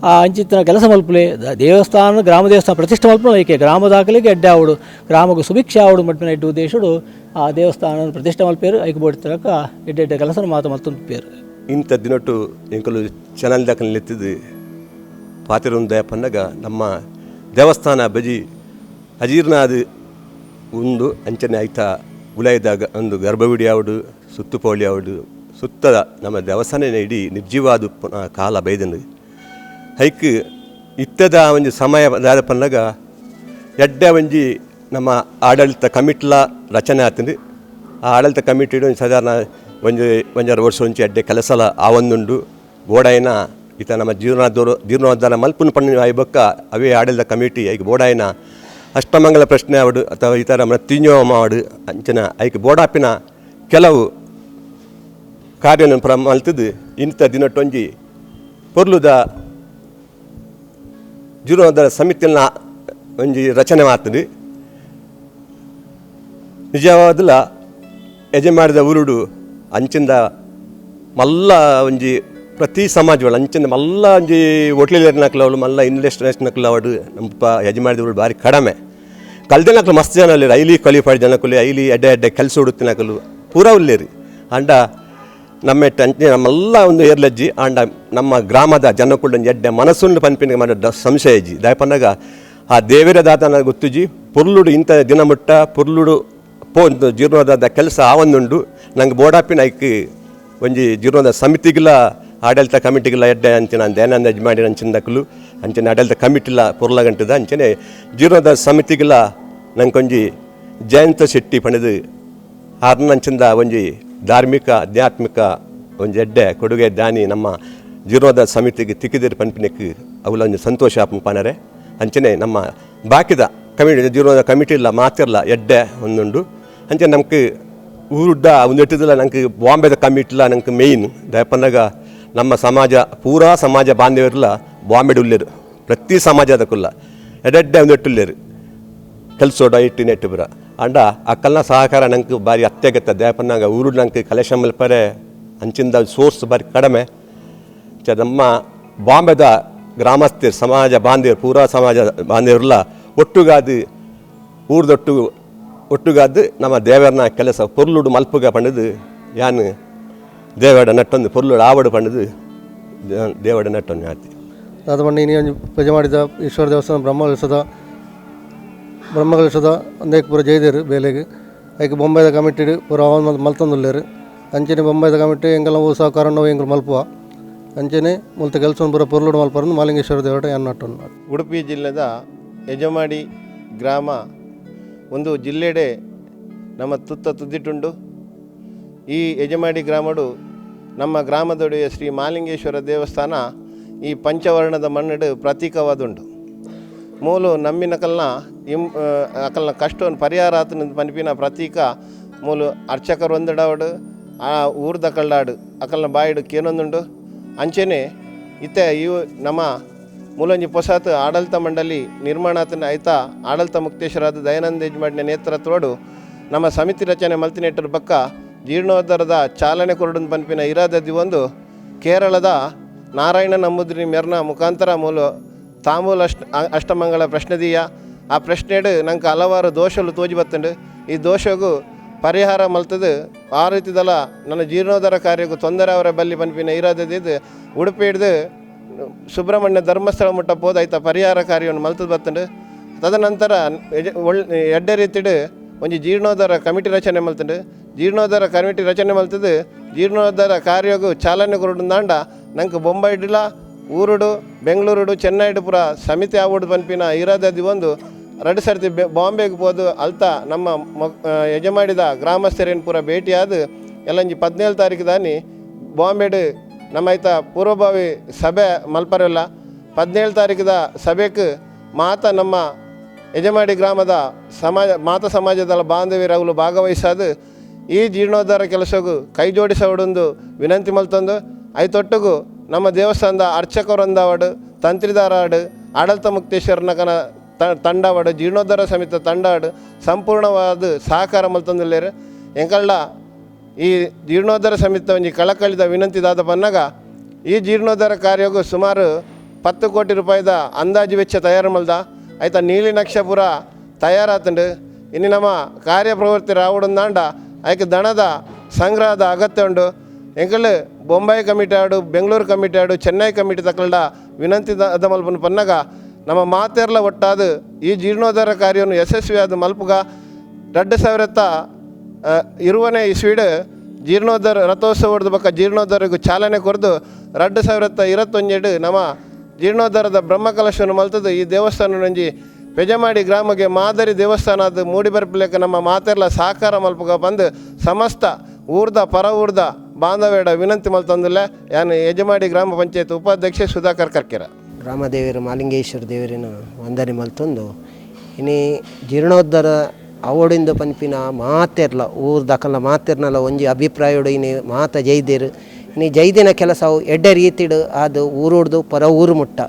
ಆ ಅಂಚಿತ್ತಿನ ಕೆಲಸ ಮಲ್ಪಲೆ ದೇವಸ್ಥಾನ ಗ್ರಾಮ ದೇವಸ್ಥಾನ ಪ್ರತಿಷ್ಠೆ ಮಲ್ಪನ ಐಕೆ ಗ್ರಾಮದಾಕಲಿಗೆ ಎಡ್ಡೆ ಆವಡು ಗ್ರಾಮಕ್ಕೆ ಸುಭಿಕ್ಷೆ ಆವಡು ಮಟ್ಪಿನ ಎಡ್ಡು ಉದ್ದೇಶಡು ಆ ದೇವಸ್ಥಾನ ಪ್ರತಿಷ್ಠೆ ಮಲ್ಪೇರು ಐಕೆ ಬೋಡಿತ್ತಲಕ್ಕ ಎಡ್ಡೆ ಎಡ್ಡೆ ಕೆಲಸ ಮಾತು ಮಲ್ತೊಂದು ಇಂಥ ದಿನಟ್ಟು ಎಂಕಲು ಚಾನಲ್ ದಾಖಲೆ ಪಾತಿರೊಂದು ದಯಪನ್ನಗ ನಮ್ಮ ದೇವಸ್ಥಾನ ಬಜಿ ಅಜೀರ್ಣಾದ ಒಂದು ಅಂಚನೆ ಆಯ್ತಾ ಉಲಾಯ್ದಾಗ ಒಂದು ಗರ್ಭಗುಡಿ ಆವಡು ಸುತ್ತುಪೋಳಿ ಆವಡು ಸುತ್ತದ ನಮ್ಮ ದೇವಸ್ಥಾನ ಇಡೀ ನಿರ್ಜೀವಾದ ಕಾಲ ಬೈದನು ಹೈಕ್ ಇತ್ತದ ಒಂಜಿ ಸಮಯ ದಾದಪನ್ನಗ ಎಡ್ಡೆ ಒಂಜಿ ನಮ್ಮ ಆಡಳಿತ ಕಮಿಟ್ಲ ರಚನೆ ಆತಂದು ಆ ಆಡಳಿತ ಕಮಿಟಿ ಒಂಜಿ ಸಾಧಾರಣ ಒಂಜಿ ಒಂಜಾರು ವರ್ಷ ಒಂಜಿ ಎಡ್ಡೆ ಕೆಲಸಲ ಆವೊಂದುಂಡು ಬೋಡಾಯಿನ ಈತ ನಮ್ಮ ಜೀರ್ಣೋದ್ಧಾರ ಮಲ್ಪುನ ಪಣ್ಣು ಆಯ್ಬೊಕ್ಕ ಅವೇ ಆಡಳಿತ ಕಮಿಟಿ ಐಕ್ ಬೋಡಾಯಿನ ಅಷ್ಟಮಂಗಲ ಪ್ರಶ್ನೆ ಆವಡು ಅಥವಾ ಈ ಥರ ಮೃತ್ಯುಂಜಯ ಮಾವಡು ಅಂಚನ ಐಕ್ ಬೋಡಾಪಿನ ಕೆಲವು ಕಾರ್ಯನ ಮಲ್ತದ್ದು ಇಂಥ ದಿನಟ್ಟೊಂಜಿ ಪೊರ್ಲುದ ಜೀರ್ಣೋದ್ಧಾರ ಸಮಿತಿನ ಒಂಜಿ ರಚನೆ ಮಾಡ್ತದೆ. ನಿಜವಾದಲ ಯಜಮಾಡಿದ ಊರುಡು ಅಂಚಿಂದ ಮಲ್ಲ ಒಂಜಿ ಪ್ರತಿ ಸಮಾಜಗಳು ಅಂಚಿಂದ ಮಲ್ಲ ಒಂಜಿ ಹೋಟ್ಲಿನಕ್ಲವಳು ಮಲ್ಲ ಇಂಡಸ್ಟ್ರಿಯಲ್ಸ್ನಕ್ಲವಡು ನಮ್ಮ ಯಜಮಾಡಿದ ಊರು ಭಾರಿ ಕಡಿಮೆ ಕಲ್ದಿನಕ್ಲು ಮಸ್ತ್ ಜನ ಅಲ್ಲಿ ಐಲಿ ಕ್ವಾಲಿಫೈಡ್ ಜನಕ್ಕಲು ಐಲಿ ಎಡ್ಡೆ ಎಡ್ಡೆ ಕೆಲಸ ಹುಡುಕ್ತಿನಕಲು ಪೂರ ಉಲ್ಲೇರಿ ಅಂಡ ನಮ್ಮ ಅಂಚೆ ನಮ್ಮೆಲ್ಲ ಒಂದು ಏರ್ಲಜ್ಜಿ ಆಂಡ ನಮ್ಮ ಗ್ರಾಮದ ಜನಕ್ಕುಂಡು ಎಡ್ಡೆ ಮನಸ್ಸುಂಡು ಪನ್ಪಿನ ಮಾಡ ಸಂಶಯ ಇಜ್ಜಿ ದಾಯಪನ್ನಗ ಆ ದೇವರ ದಾತನ ಗೊತ್ತುಜಿ ಪೊರ್ಲುಡು ಇಂಥ ದಿನ ಮುಟ್ಟ ಪೊರ್ಲುಡು ಪೋ ಜೀರ್ಣೋದ್ಧಾರದ ಕೆಲಸ ಆವೊಂದುಂಡು. ನಂಗೆ ಬೋಡಾಪಿನ ಐಕ್ ಒಂಜಿ ಜೀರ್ಣೋದ್ಧಾರ ಸಮಿತಿಗಿಲ್ಲ ಆಡಳಿತ ಕಮಿಟಿಗಿಲ್ಲ ಎಡ್ಡೆ ಅಂಚಿನ ದಯಾನಂದ ಯಜಮಾನಿ ಅಂಚಿನ ದಕ್ಕಲು ಅಂಚಿನ ಆಡಳಿತ ಕಮಿಟಿಲ ಪೊರ್ಲಗಂಟದ ಅಂಚನೆ ಜೀರ್ಣೋದ್ಧಾರ ಸಮಿತಿಗಿಲ್ಲ ನಂಗೊಂಜಿ ಜಯಂತ ಶೆಟ್ಟಿ ಪಣದು ಆರ್ನಂಚಿಂದ ಒಂಜಿ ಧಾರ್ಮಿಕ ಆಧ್ಯಾತ್ಮಿಕ ಒಂಜಿ ಎಡ್ಡೆ ಕೊಡುಗೆ ದಾನಿ ನಮ್ಮ ಜೀರ್ಣೋದ್ಧಾರ ಸಮಿತಿಗೆ ತಿಕ್ಕಿದಿರು ಪನ್ಪಿನಕ್ಕೆ ಅವುಲ ಒಂಜಿ ಸಂತೋಷ ಆಪುನ ಪನರೆ. ಅಂಚನೆ ನಮ್ಮ ಬಾಕಿದ ಕಮಿಟಿ ಜೀರ್ಣೋದ್ಧಾರ ಕಮಿಟಿ ಇಲ್ಲ ಮಾತಿರಲ್ಲ ಎಡ್ಡೆ ಒಂದುಂಡು. ಅಂಚೆ ನಮ್ಗೆ ಊರುಡ್ಡ ಒಂದೆಟ್ಟಿದಿಲ್ಲ ನಂಗೆ ಬಾಂಬೆದ ಕಮಿಟಿಲ ನಂಗೆ ಮೇಯ್ನ್ ದಯಪನ್ನಗ ನಮ್ಮ ಸಮಾಜ ಪೂರಾ ಸಮಾಜ ಬಾಂಧವ್ಯರ್ಲ ಬಾಂಬೆಡ್ ಉಲ್ಲೇರು ಪ್ರತಿ ಸಮಾಜದಕ್ಕುಲ್ಲ ಎಡೆಡ್ಡೆ ಒಂದೆಟ್ಟುಲ್ಲೇರು ಕೆಲಸೋಡ ಇಟ್ಟು ನೆಟ್ಟು ಬರ ಅಂಡ ಅಕ್ಕಲ್ನ ಸಹಕಾರ ನಂಗೆ ಬಾರಿ ಅತ್ಯಗತ್ಯ. ದಯಪನ್ನಾಗ ಊರು ನಂಗೆ ಕಲೆಕ್ಷನ್ ಮಲ್ಪರೆ ಅಂಚಿಂದ ಸೋರ್ಸ್ ಬಾರಿ ಕಡಿಮೆ. ನಮ್ಮ ಬಾಂಬೆದ ಗ್ರಾಮಸ್ಥರು ಸಮಾಜ ಬಾಂಧವ್ಯರು ಪೂರಾ ಸಮಾಜ ಬಾಂಧವ್ಯರ್ಲ ಒಟ್ಟುಗಾದು ಊರ್ದೊಟ್ಟು ಒಟ್ಟುಗಾದು ನಮ್ಮ ದೇವರನ ಕೆಲಸ ಪೊರ್ಲುಡು ಮಲ್ಪುಗ ಪಂಡದು ಯಾನು ದೇವಡ ನಟ್ಟೊಂದು ಪೊರ್ಲುಡು ಆವಡು ಪಂಡದು ದೇವಡ ನಟ್ಟೊಂದು ಆತಿ. ದಾದ ಪಂಡ ಇನಿ ಒಂಜಿ ಪೂಜೆ ಮಾಡಿದ ಈಶ್ವರ ದೇವಸ್ಥಾನ ಬ್ರಹ್ಮಕಲಶದ ಒಂದೇಕ್ ಪೂರ ಜೈದೇರು ಬೇಲೆಗ್ ಐಕ್ ಬೊಂಬೈದ ಕಮಿಟಿಡ್ ಪೂರ ಅವನ್ ಮಲ್ತೊಂದುಲ್ಲೆರ್. ಅಂಚನೆ ಬೊಂಬೈದ ಕಮಿಟಿ ಎಂಕಲ್ನ ಓ ಸಹಕಾರ ಉಂಡು ಎಂಕುಲು ಮಲ್ಪುವ. ಅಂಚನೆ ಮುಲ್ತ ಕೆಲಸ ಪೂರ ಪೊರ್ಲುಡು ಮಲ್ಪರಂದು ಮಾಲಿಂಗೇಶ್ವರ ದೇವಡ ಯಾನ್ ನಟ್ಟೊಂದು. ಉಡುಪಿ ಜಿಲ್ಲೆದ ಯಜಮಾಡಿ ಗ್ರಾಮ ಒಂದು ಜಿಲ್ಲೆಡೆ ನಮ್ಮ ತುತ್ತ ತುದ್ದಿಟ್ಟುಂಡು. ಈ ಯಜಮಾಡಿ ಗ್ರಾಮಡು ನಮ್ಮ ಗ್ರಾಮದೊಡೆಯ ಶ್ರೀ ಮಾಲಿಂಗೇಶ್ವರ ದೇವಸ್ಥಾನ ಈ ಪಂಚವರ್ಣದ ಮಣ್ಣಡು ಪ್ರತೀಕವಾದುಂಡು. ಮೂಲು ನಮ್ಮಿನ ಕಲ್ನ ಇಂ ಅಕಲ್ನ ಕಷ್ಟವನ್ನು ಪರಿಹಾರ ಆತನ ಪನ್ಪಿನ ಪ್ರತೀಕ ಮೂಲು ಅರ್ಚಕರು ಒಂದಡಾವಡು ಆ ಊರ್ದ ಕಲ್ಲಾಡು ಅಕಲ್ನ ಬಾಯಿಡು ಕೇನೊಂದುಂಡು. ಅಂಚೆನೆ ಇತ್ತೆ ಇವು ನಮ್ಮ ಮೂಲೊಂಜಿ ಪೊಸಾತ್ ಆಡಳಿತ ಮಂಡಳಿ ನಿರ್ಮಾಣಾತನ ಐತ ಆಡಳಿತ ಮುಕ್ತೇಶ್ವರಾದ ದಯಾನಂದ ಯಜಮಾಡಿನ ನೇತೃತ್ವಡು ನಮ್ಮ ಸಮಿತಿ ರಚನೆ ಮಲ್ತಿನೆಟ್ಟರ ಬಕ್ಕ ಜೀರ್ಣೋದ್ಧಾರದ ಚಾಲನೆ ಕೊರಡು ಪನ್ಪಿನ ಇರಾದದಿ ಒಂದು ಕೇರಳದ ನಾರಾಯಣ ನಂಬೂದ್ರಿ ಮೆರ್ನ ಮುಖಾಂತರ ಮೂಲ ತಾಂಬೂಲ ಅಷ್ಟಮಂಗಳ ಪ್ರಶ್ನೆದೀಯ ಆ ಪ್ರಶ್ನೆಡು ನಂಗೆ ಹಲವಾರು ದೋಷలు ತೋಜಿ ಬತ್ತಂಡು. ಈ ದೋಷಗೂ ಪರಿಹಾರ ಮಲ್ತದು ಆ ರೀತಿದಲ್ಲ ನನ್ನ ಜೀರ್ಣೋದ್ಧಾರ ಕಾರ್ಯಕ್ಕೂ ತೊಂದರೆ ಅವರ ಬಲ್ಲಿ ಪನ್ಪಿನ ಇರಾದದಿದ್ದು ಉಡುಪಿ ಹಿಡ್ದು ಸುಬ್ರಹ್ಮಣ್ಯ ಧರ್ಮಸ್ಥಳ ಮುಟ್ಟ ಪೋದಾಯ್ತ ಪರಿಹಾರ ಕಾರ್ಯವನ್ನು ಮಲ್ತದ ಬತ್ತಂಡು. ತದನಂತರ ಎಡ್ಡೆ ರೀತಿಡು ಒಂಜಿ ಜೀರ್ಣೋದ್ಧಾರ ಕಮಿಟಿ ರಚನೆ ಮಲ್ತಂಡು. ಜೀರ್ಣೋದ್ಧಾರ ಕಮಿಟಿ ರಚನೆ ಮಲ್ತದು ಜೀರ್ಣೋದ್ಧಾರ ಕಾರ್ಯಗೂ ಚಾಲನೆ ಕೊರಡು ನಂಗೆ ಬೊಂಬೈಡ್ಲ ಊರುಡು ಬೆಂಗಳೂರುಡು ಚೆನ್ನೈಡು ಪೂರ ಸಮಿತಿ ಆವಡು ಪನ್ಪಿನ ಇರಾದದಿ ಒಂದು ಎರಡು ಸರ್ತಿ ಬಾಂಬೆಗೆ ಪೋದು ಅಲ್ತ ನಮ್ಮ ಯಜಮಾಡಿದ ಗ್ರಾಮಸ್ಥರೇನು ಪೂರ ಭೇಟಿಯಾದ ಎಲ್ಲಂಜಿ 17 ತಾರೀಕು ದಾನಿ ಬಾಂಬೆಡು ನಮ್ಮ ಐತ ಪೂರ್ವಭಾವಿ ಸಭೆ ಮಲ್ಪರೆಲ್ಲ 17 ತಾರೀಕದ ಸಭೆಗೆ ಮಾತ ನಮ್ಮ ಯಜಮಾಡಿ ಗ್ರಾಮದ ಸಮಾಜ ಮಾತ ಸಮಾಜದ ಬಾಂಧವ್ಯರಗಳು ಭಾಗವಹಿಸಾದು ಈ ಜೀರ್ಣೋದ್ಧಾರ ಕೆಲಸಗೂ ಕೈ ಜೋಡಿಸವಡೊಂದು ವಿನಂತಿ ಮಲ್ತೊಂದು. ಐತೊಟ್ಟುಗು ನಮ್ಮ ದೇವಸ್ಥಾನದ ಅರ್ಚಕರೊಂದವಡು ತಂತ್ರಿದಾರಾಡು ಆಡಳಿತ ಮುಕ್ತೇಶ್ವರನ ಕನ ತಂಡವಾಡು ಜೀರ್ಣೋದ್ಧಾರ ಸಮಿತಿ ತಂಡವಾಡು ಸಂಪೂರ್ಣವಾದ ಸಹಕಾರ ಮಲ್ತೊಂದುಲ್ಲೇರು. ಎಂಕಲ್ಡ ಈ ಜೀರ್ಣೋದ್ಧಾರ ಸಮಿತಿ ಒಂಜಿ ಕಳಕಳಿದ ವಿನಂತಿ ದಾದ ಪನ್ನಗ ಈ ಜೀರ್ಣೋದ್ಧಾರ ಕಾರ್ಯಗೂ ಸುಮಾರು 10 ಕೋಟಿ ರೂಪಾಯಿದ ಅಂದಾಜು ವೆಚ್ಚ ತಯಾರು ಮಲ್ದ ಆಯ್ತಾ ನೀಲಿ ನಕ್ಷೆ ಪೂರ ತಯಾರಾತಂಡು. ಇನ್ನು ನಮ್ಮ ಕಾರ್ಯಪ್ರವೃತ್ತಿ ರಾವಡಂದಾಂಡ ಆಯ್ಕೆ ದಣದ ಸಂಗ್ರಹದ ಅಗತ್ಯ ಉಂಡು. ಎಂಕಲ್ ಬೊಂಬಾಯಿ ಕಮಿಟಿ ಆಡು ಬೆಂಗಳೂರು ಕಮಿಟಿ ಆಡು ಚೆನ್ನೈ ಕಮಿಟಿ ತಕ್ಕಲ್ಡ ವಿನಂತಿ ಅದ ಮಲ್ಪನ ಪನ್ನಗ ನಮ್ಮ ಮಾತೆರ್ಲ ಒಟ್ಟಾದ ಈ ಜೀರ್ಣೋದ್ಧಾರ ಕಾರ್ಯವನ್ನು ಯಶಸ್ವಿಯಾದ ಮಲ್ಪುಗ 2020ನೇ ಇಸ್ವಿಡ್ ಜೀರ್ಣೋದ್ಧಾರ ರಥೋತ್ಸವದ ಬಕ್ಕ ಜೀರ್ಣೋದ್ಧಾರಕ್ಕೂ ಚಾಲನೆ ಕೊರ್ದು 2021 ನಮ್ಮ ಜೀರ್ಣೋದ್ಧಾರದ ಬ್ರಹ್ಮಕಲಶವನ್ನು ಮಲ್ತದ್ದು ಈ ದೇವಸ್ಥಾನ ಒಂಜಿ ಪೆಜಮಾಡಿ ಗ್ರಾಮಕ್ಕೆ ಮಾದರಿ ದೇವಸ್ಥಾನ ಅದು ಮೂಡಿ ಬರ್ಪಲೇಕ ನಮ್ಮ ಮಾತೆರ್ಲ ಸಹಕಾರ ಮಲ್ಪುಗ ಬಂದು ಸಮಸ್ತ ಊರ್ದ ಪರ ಊರ್ದ ಬಾಂಧವ್ಯಡ ವಿನಂತಿ ಮಲ್ತಂದಿಲ್ಲ. ಯಾನು ಯಜಮಾಡಿ ಗ್ರಾಮ ಪಂಚಾಯತ್ ಉಪಾಧ್ಯಕ್ಷ ಸುಧಾಕರ್ ಕರ್ಕೆರ. ಗ್ರಾಮದೇವರು ಮಾಲಿಂಗೇಶ್ವರ ದೇವರಿನ ವಂದನೆ ಮಲ್ತೊಂದು ಇನಿ ಜೀರ್ಣೋದ್ಧಾರ ಅವಡಿಂದ ಪನ್ಪಿನ ಮಾತೆರ್ಲ ಊರ್ದಕಲ್ನ ಮಾತೆರ್ನಲ ಒಂಜಿ ಅಭಿಪ್ರಾಯೋಡು ಇನಿ ಮಾತ ಜೈದೇರು ಇನಿ ಜೈದಿನ ಕೆಲಸ ಅವು ಎಡ್ಡೆ ರೀತಿಡು ಅದು ಊರುಡ್ದು ಪರ ಊರು ಮುಟ್ಟ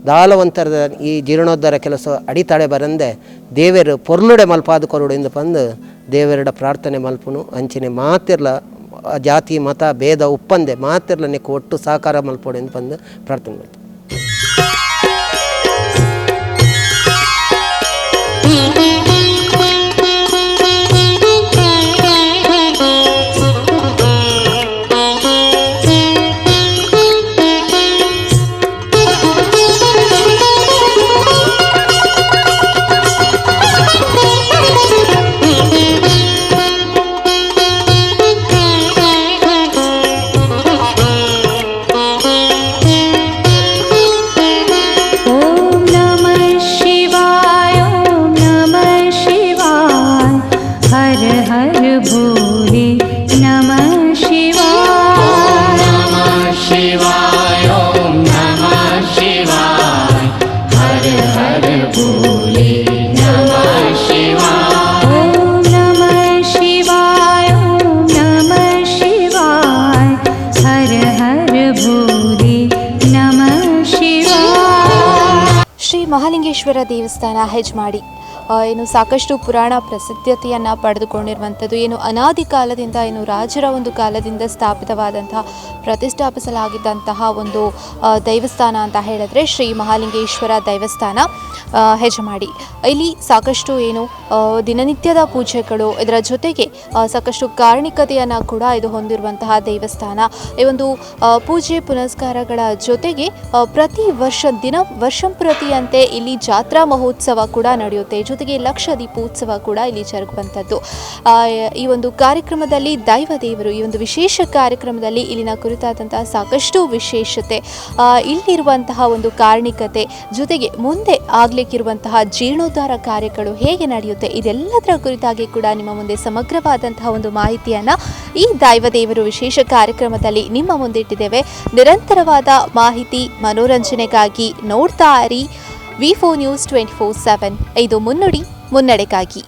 ದಾಲವಂತರದ ಈ ಜೀರ್ಣೋದ್ಧಾರ ಕೆಲಸ ಅಡಿತಾಡೆ ಬರಂದೆ ದೇವರು ಪೊರ್ಲುಡೆ ಮಲ್ಪಾದ ಕೊರಡು ಎಂದು ಪಂದು ದೇವರಡ ಪ್ರಾರ್ಥನೆ ಮಲ್ಪುನು. ಅಂಚನೆ ಮಾತಿರ್ಲ ಜಾತಿ ಮತ ಭೇದ ಉಪ್ಪಂದೆ ಮಾತಿರ್ಲ ನೆಕ್ಕು ಒಟ್ಟು ಸಹಕಾರ ಮಲ್ಪೋಡು ಎಂದು ಪಂದು ಪ್ರಾರ್ಥನೆ ಮಲ್ತು. ಮಹಾಲಿಂಗೇಶ್ವರ ದೇವಸ್ಥಾನ ಹೆಜ್ಮಾಡಿ ಏನು ಸಾಕಷ್ಟು ಪುರಾಣ ಪ್ರಸಿದ್ಧತೆಯನ್ನು ಪಡೆದುಕೊಂಡಿರುವಂಥದ್ದು. ಏನು ಅನಾದಿ ಕಾಲದಿಂದ, ಏನು ರಾಜರ ಒಂದು ಕಾಲದಿಂದ ಸ್ಥಾಪಿತವಾದಂತಹ, ಪ್ರತಿಷ್ಠಾಪಿಸಲಾಗಿದ್ದಂತಹ ಒಂದು ದೇವಸ್ಥಾನ ಅಂತ ಹೇಳಿದ್ರೆ ಶ್ರೀ ಮಹಾಲಿಂಗೇಶ್ವರ ದೇವಸ್ಥಾನ ಹೆಜಮಾಡಿ. ಇಲ್ಲಿ ಸಾಕಷ್ಟು ಏನು ದಿನನಿತ್ಯದ ಪೂಜೆಗಳು, ಇದರ ಜೊತೆಗೆ ಸಾಕಷ್ಟು ಕಾರಣಿಕತೆಯನ್ನು ಕೂಡ ಇದು ಹೊಂದಿರುವಂತಹ ದೇವಸ್ಥಾನ. ಈ ಒಂದು ಪೂಜೆ ಪುನಸ್ಕಾರಗಳ ಜೊತೆಗೆ ಪ್ರತಿ ವರ್ಷ ದಿನ ವರ್ಷಂಪ್ರತಿಯಂತೆ ಇಲ್ಲಿ ಜಾತ್ರಾ ಮಹೋತ್ಸವ ಕೂಡ ನಡೆಯುತ್ತೆ. ಜೊತೆಗೆ ಲಕ್ಷ ದೀಪೋತ್ಸವ ಕೂಡ ಇಲ್ಲಿ ಜರುಗುವಂಥದ್ದು. ಈ ಒಂದು ಕಾರ್ಯಕ್ರಮದಲ್ಲಿ ದೈವ ದೇವರು, ಈ ಒಂದು ವಿಶೇಷ ಕಾರ್ಯಕ್ರಮದಲ್ಲಿ ಇಲ್ಲಿನ ಕುರಿತಾದಂತಹ ಸಾಕಷ್ಟು ವಿಶೇಷತೆ, ಇಲ್ಲಿರುವಂತಹ ಒಂದು ಕಾರಣಿಕತೆ, ಜೊತೆಗೆ ಮುಂದೆ ಆಗಲಿಕ್ಕಿರುವಂತಹ ಜೀರ್ಣೋದ್ಧಾರ ಕಾರ್ಯಗಳು ಹೇಗೆ ನಡೆಯುತ್ತೆ, ಇದೆಲ್ಲದರ ಕುರಿತಾಗಿ ಕೂಡ ನಿಮ್ಮ ಮುಂದೆ ಸಮಗ್ರವಾದಂತಹ ಒಂದು ಮಾಹಿತಿಯನ್ನು ಈ ದೈವ ದೇವರು ವಿಶೇಷ ಕಾರ್ಯಕ್ರಮದಲ್ಲಿ ನಿಮ್ಮ ಮುಂದಿಟ್ಟಿದ್ದೇವೆ. ನಿರಂತರವಾದ ಮಾಹಿತಿ ಮನೋರಂಜನೆಗಾಗಿ ನೋಡ್ತಾ ಇರಿ V4 news 24/7. ಇದು ಮುನ್ನುಡಿ ಮುನ್ನಡೆಗಾಗಿ.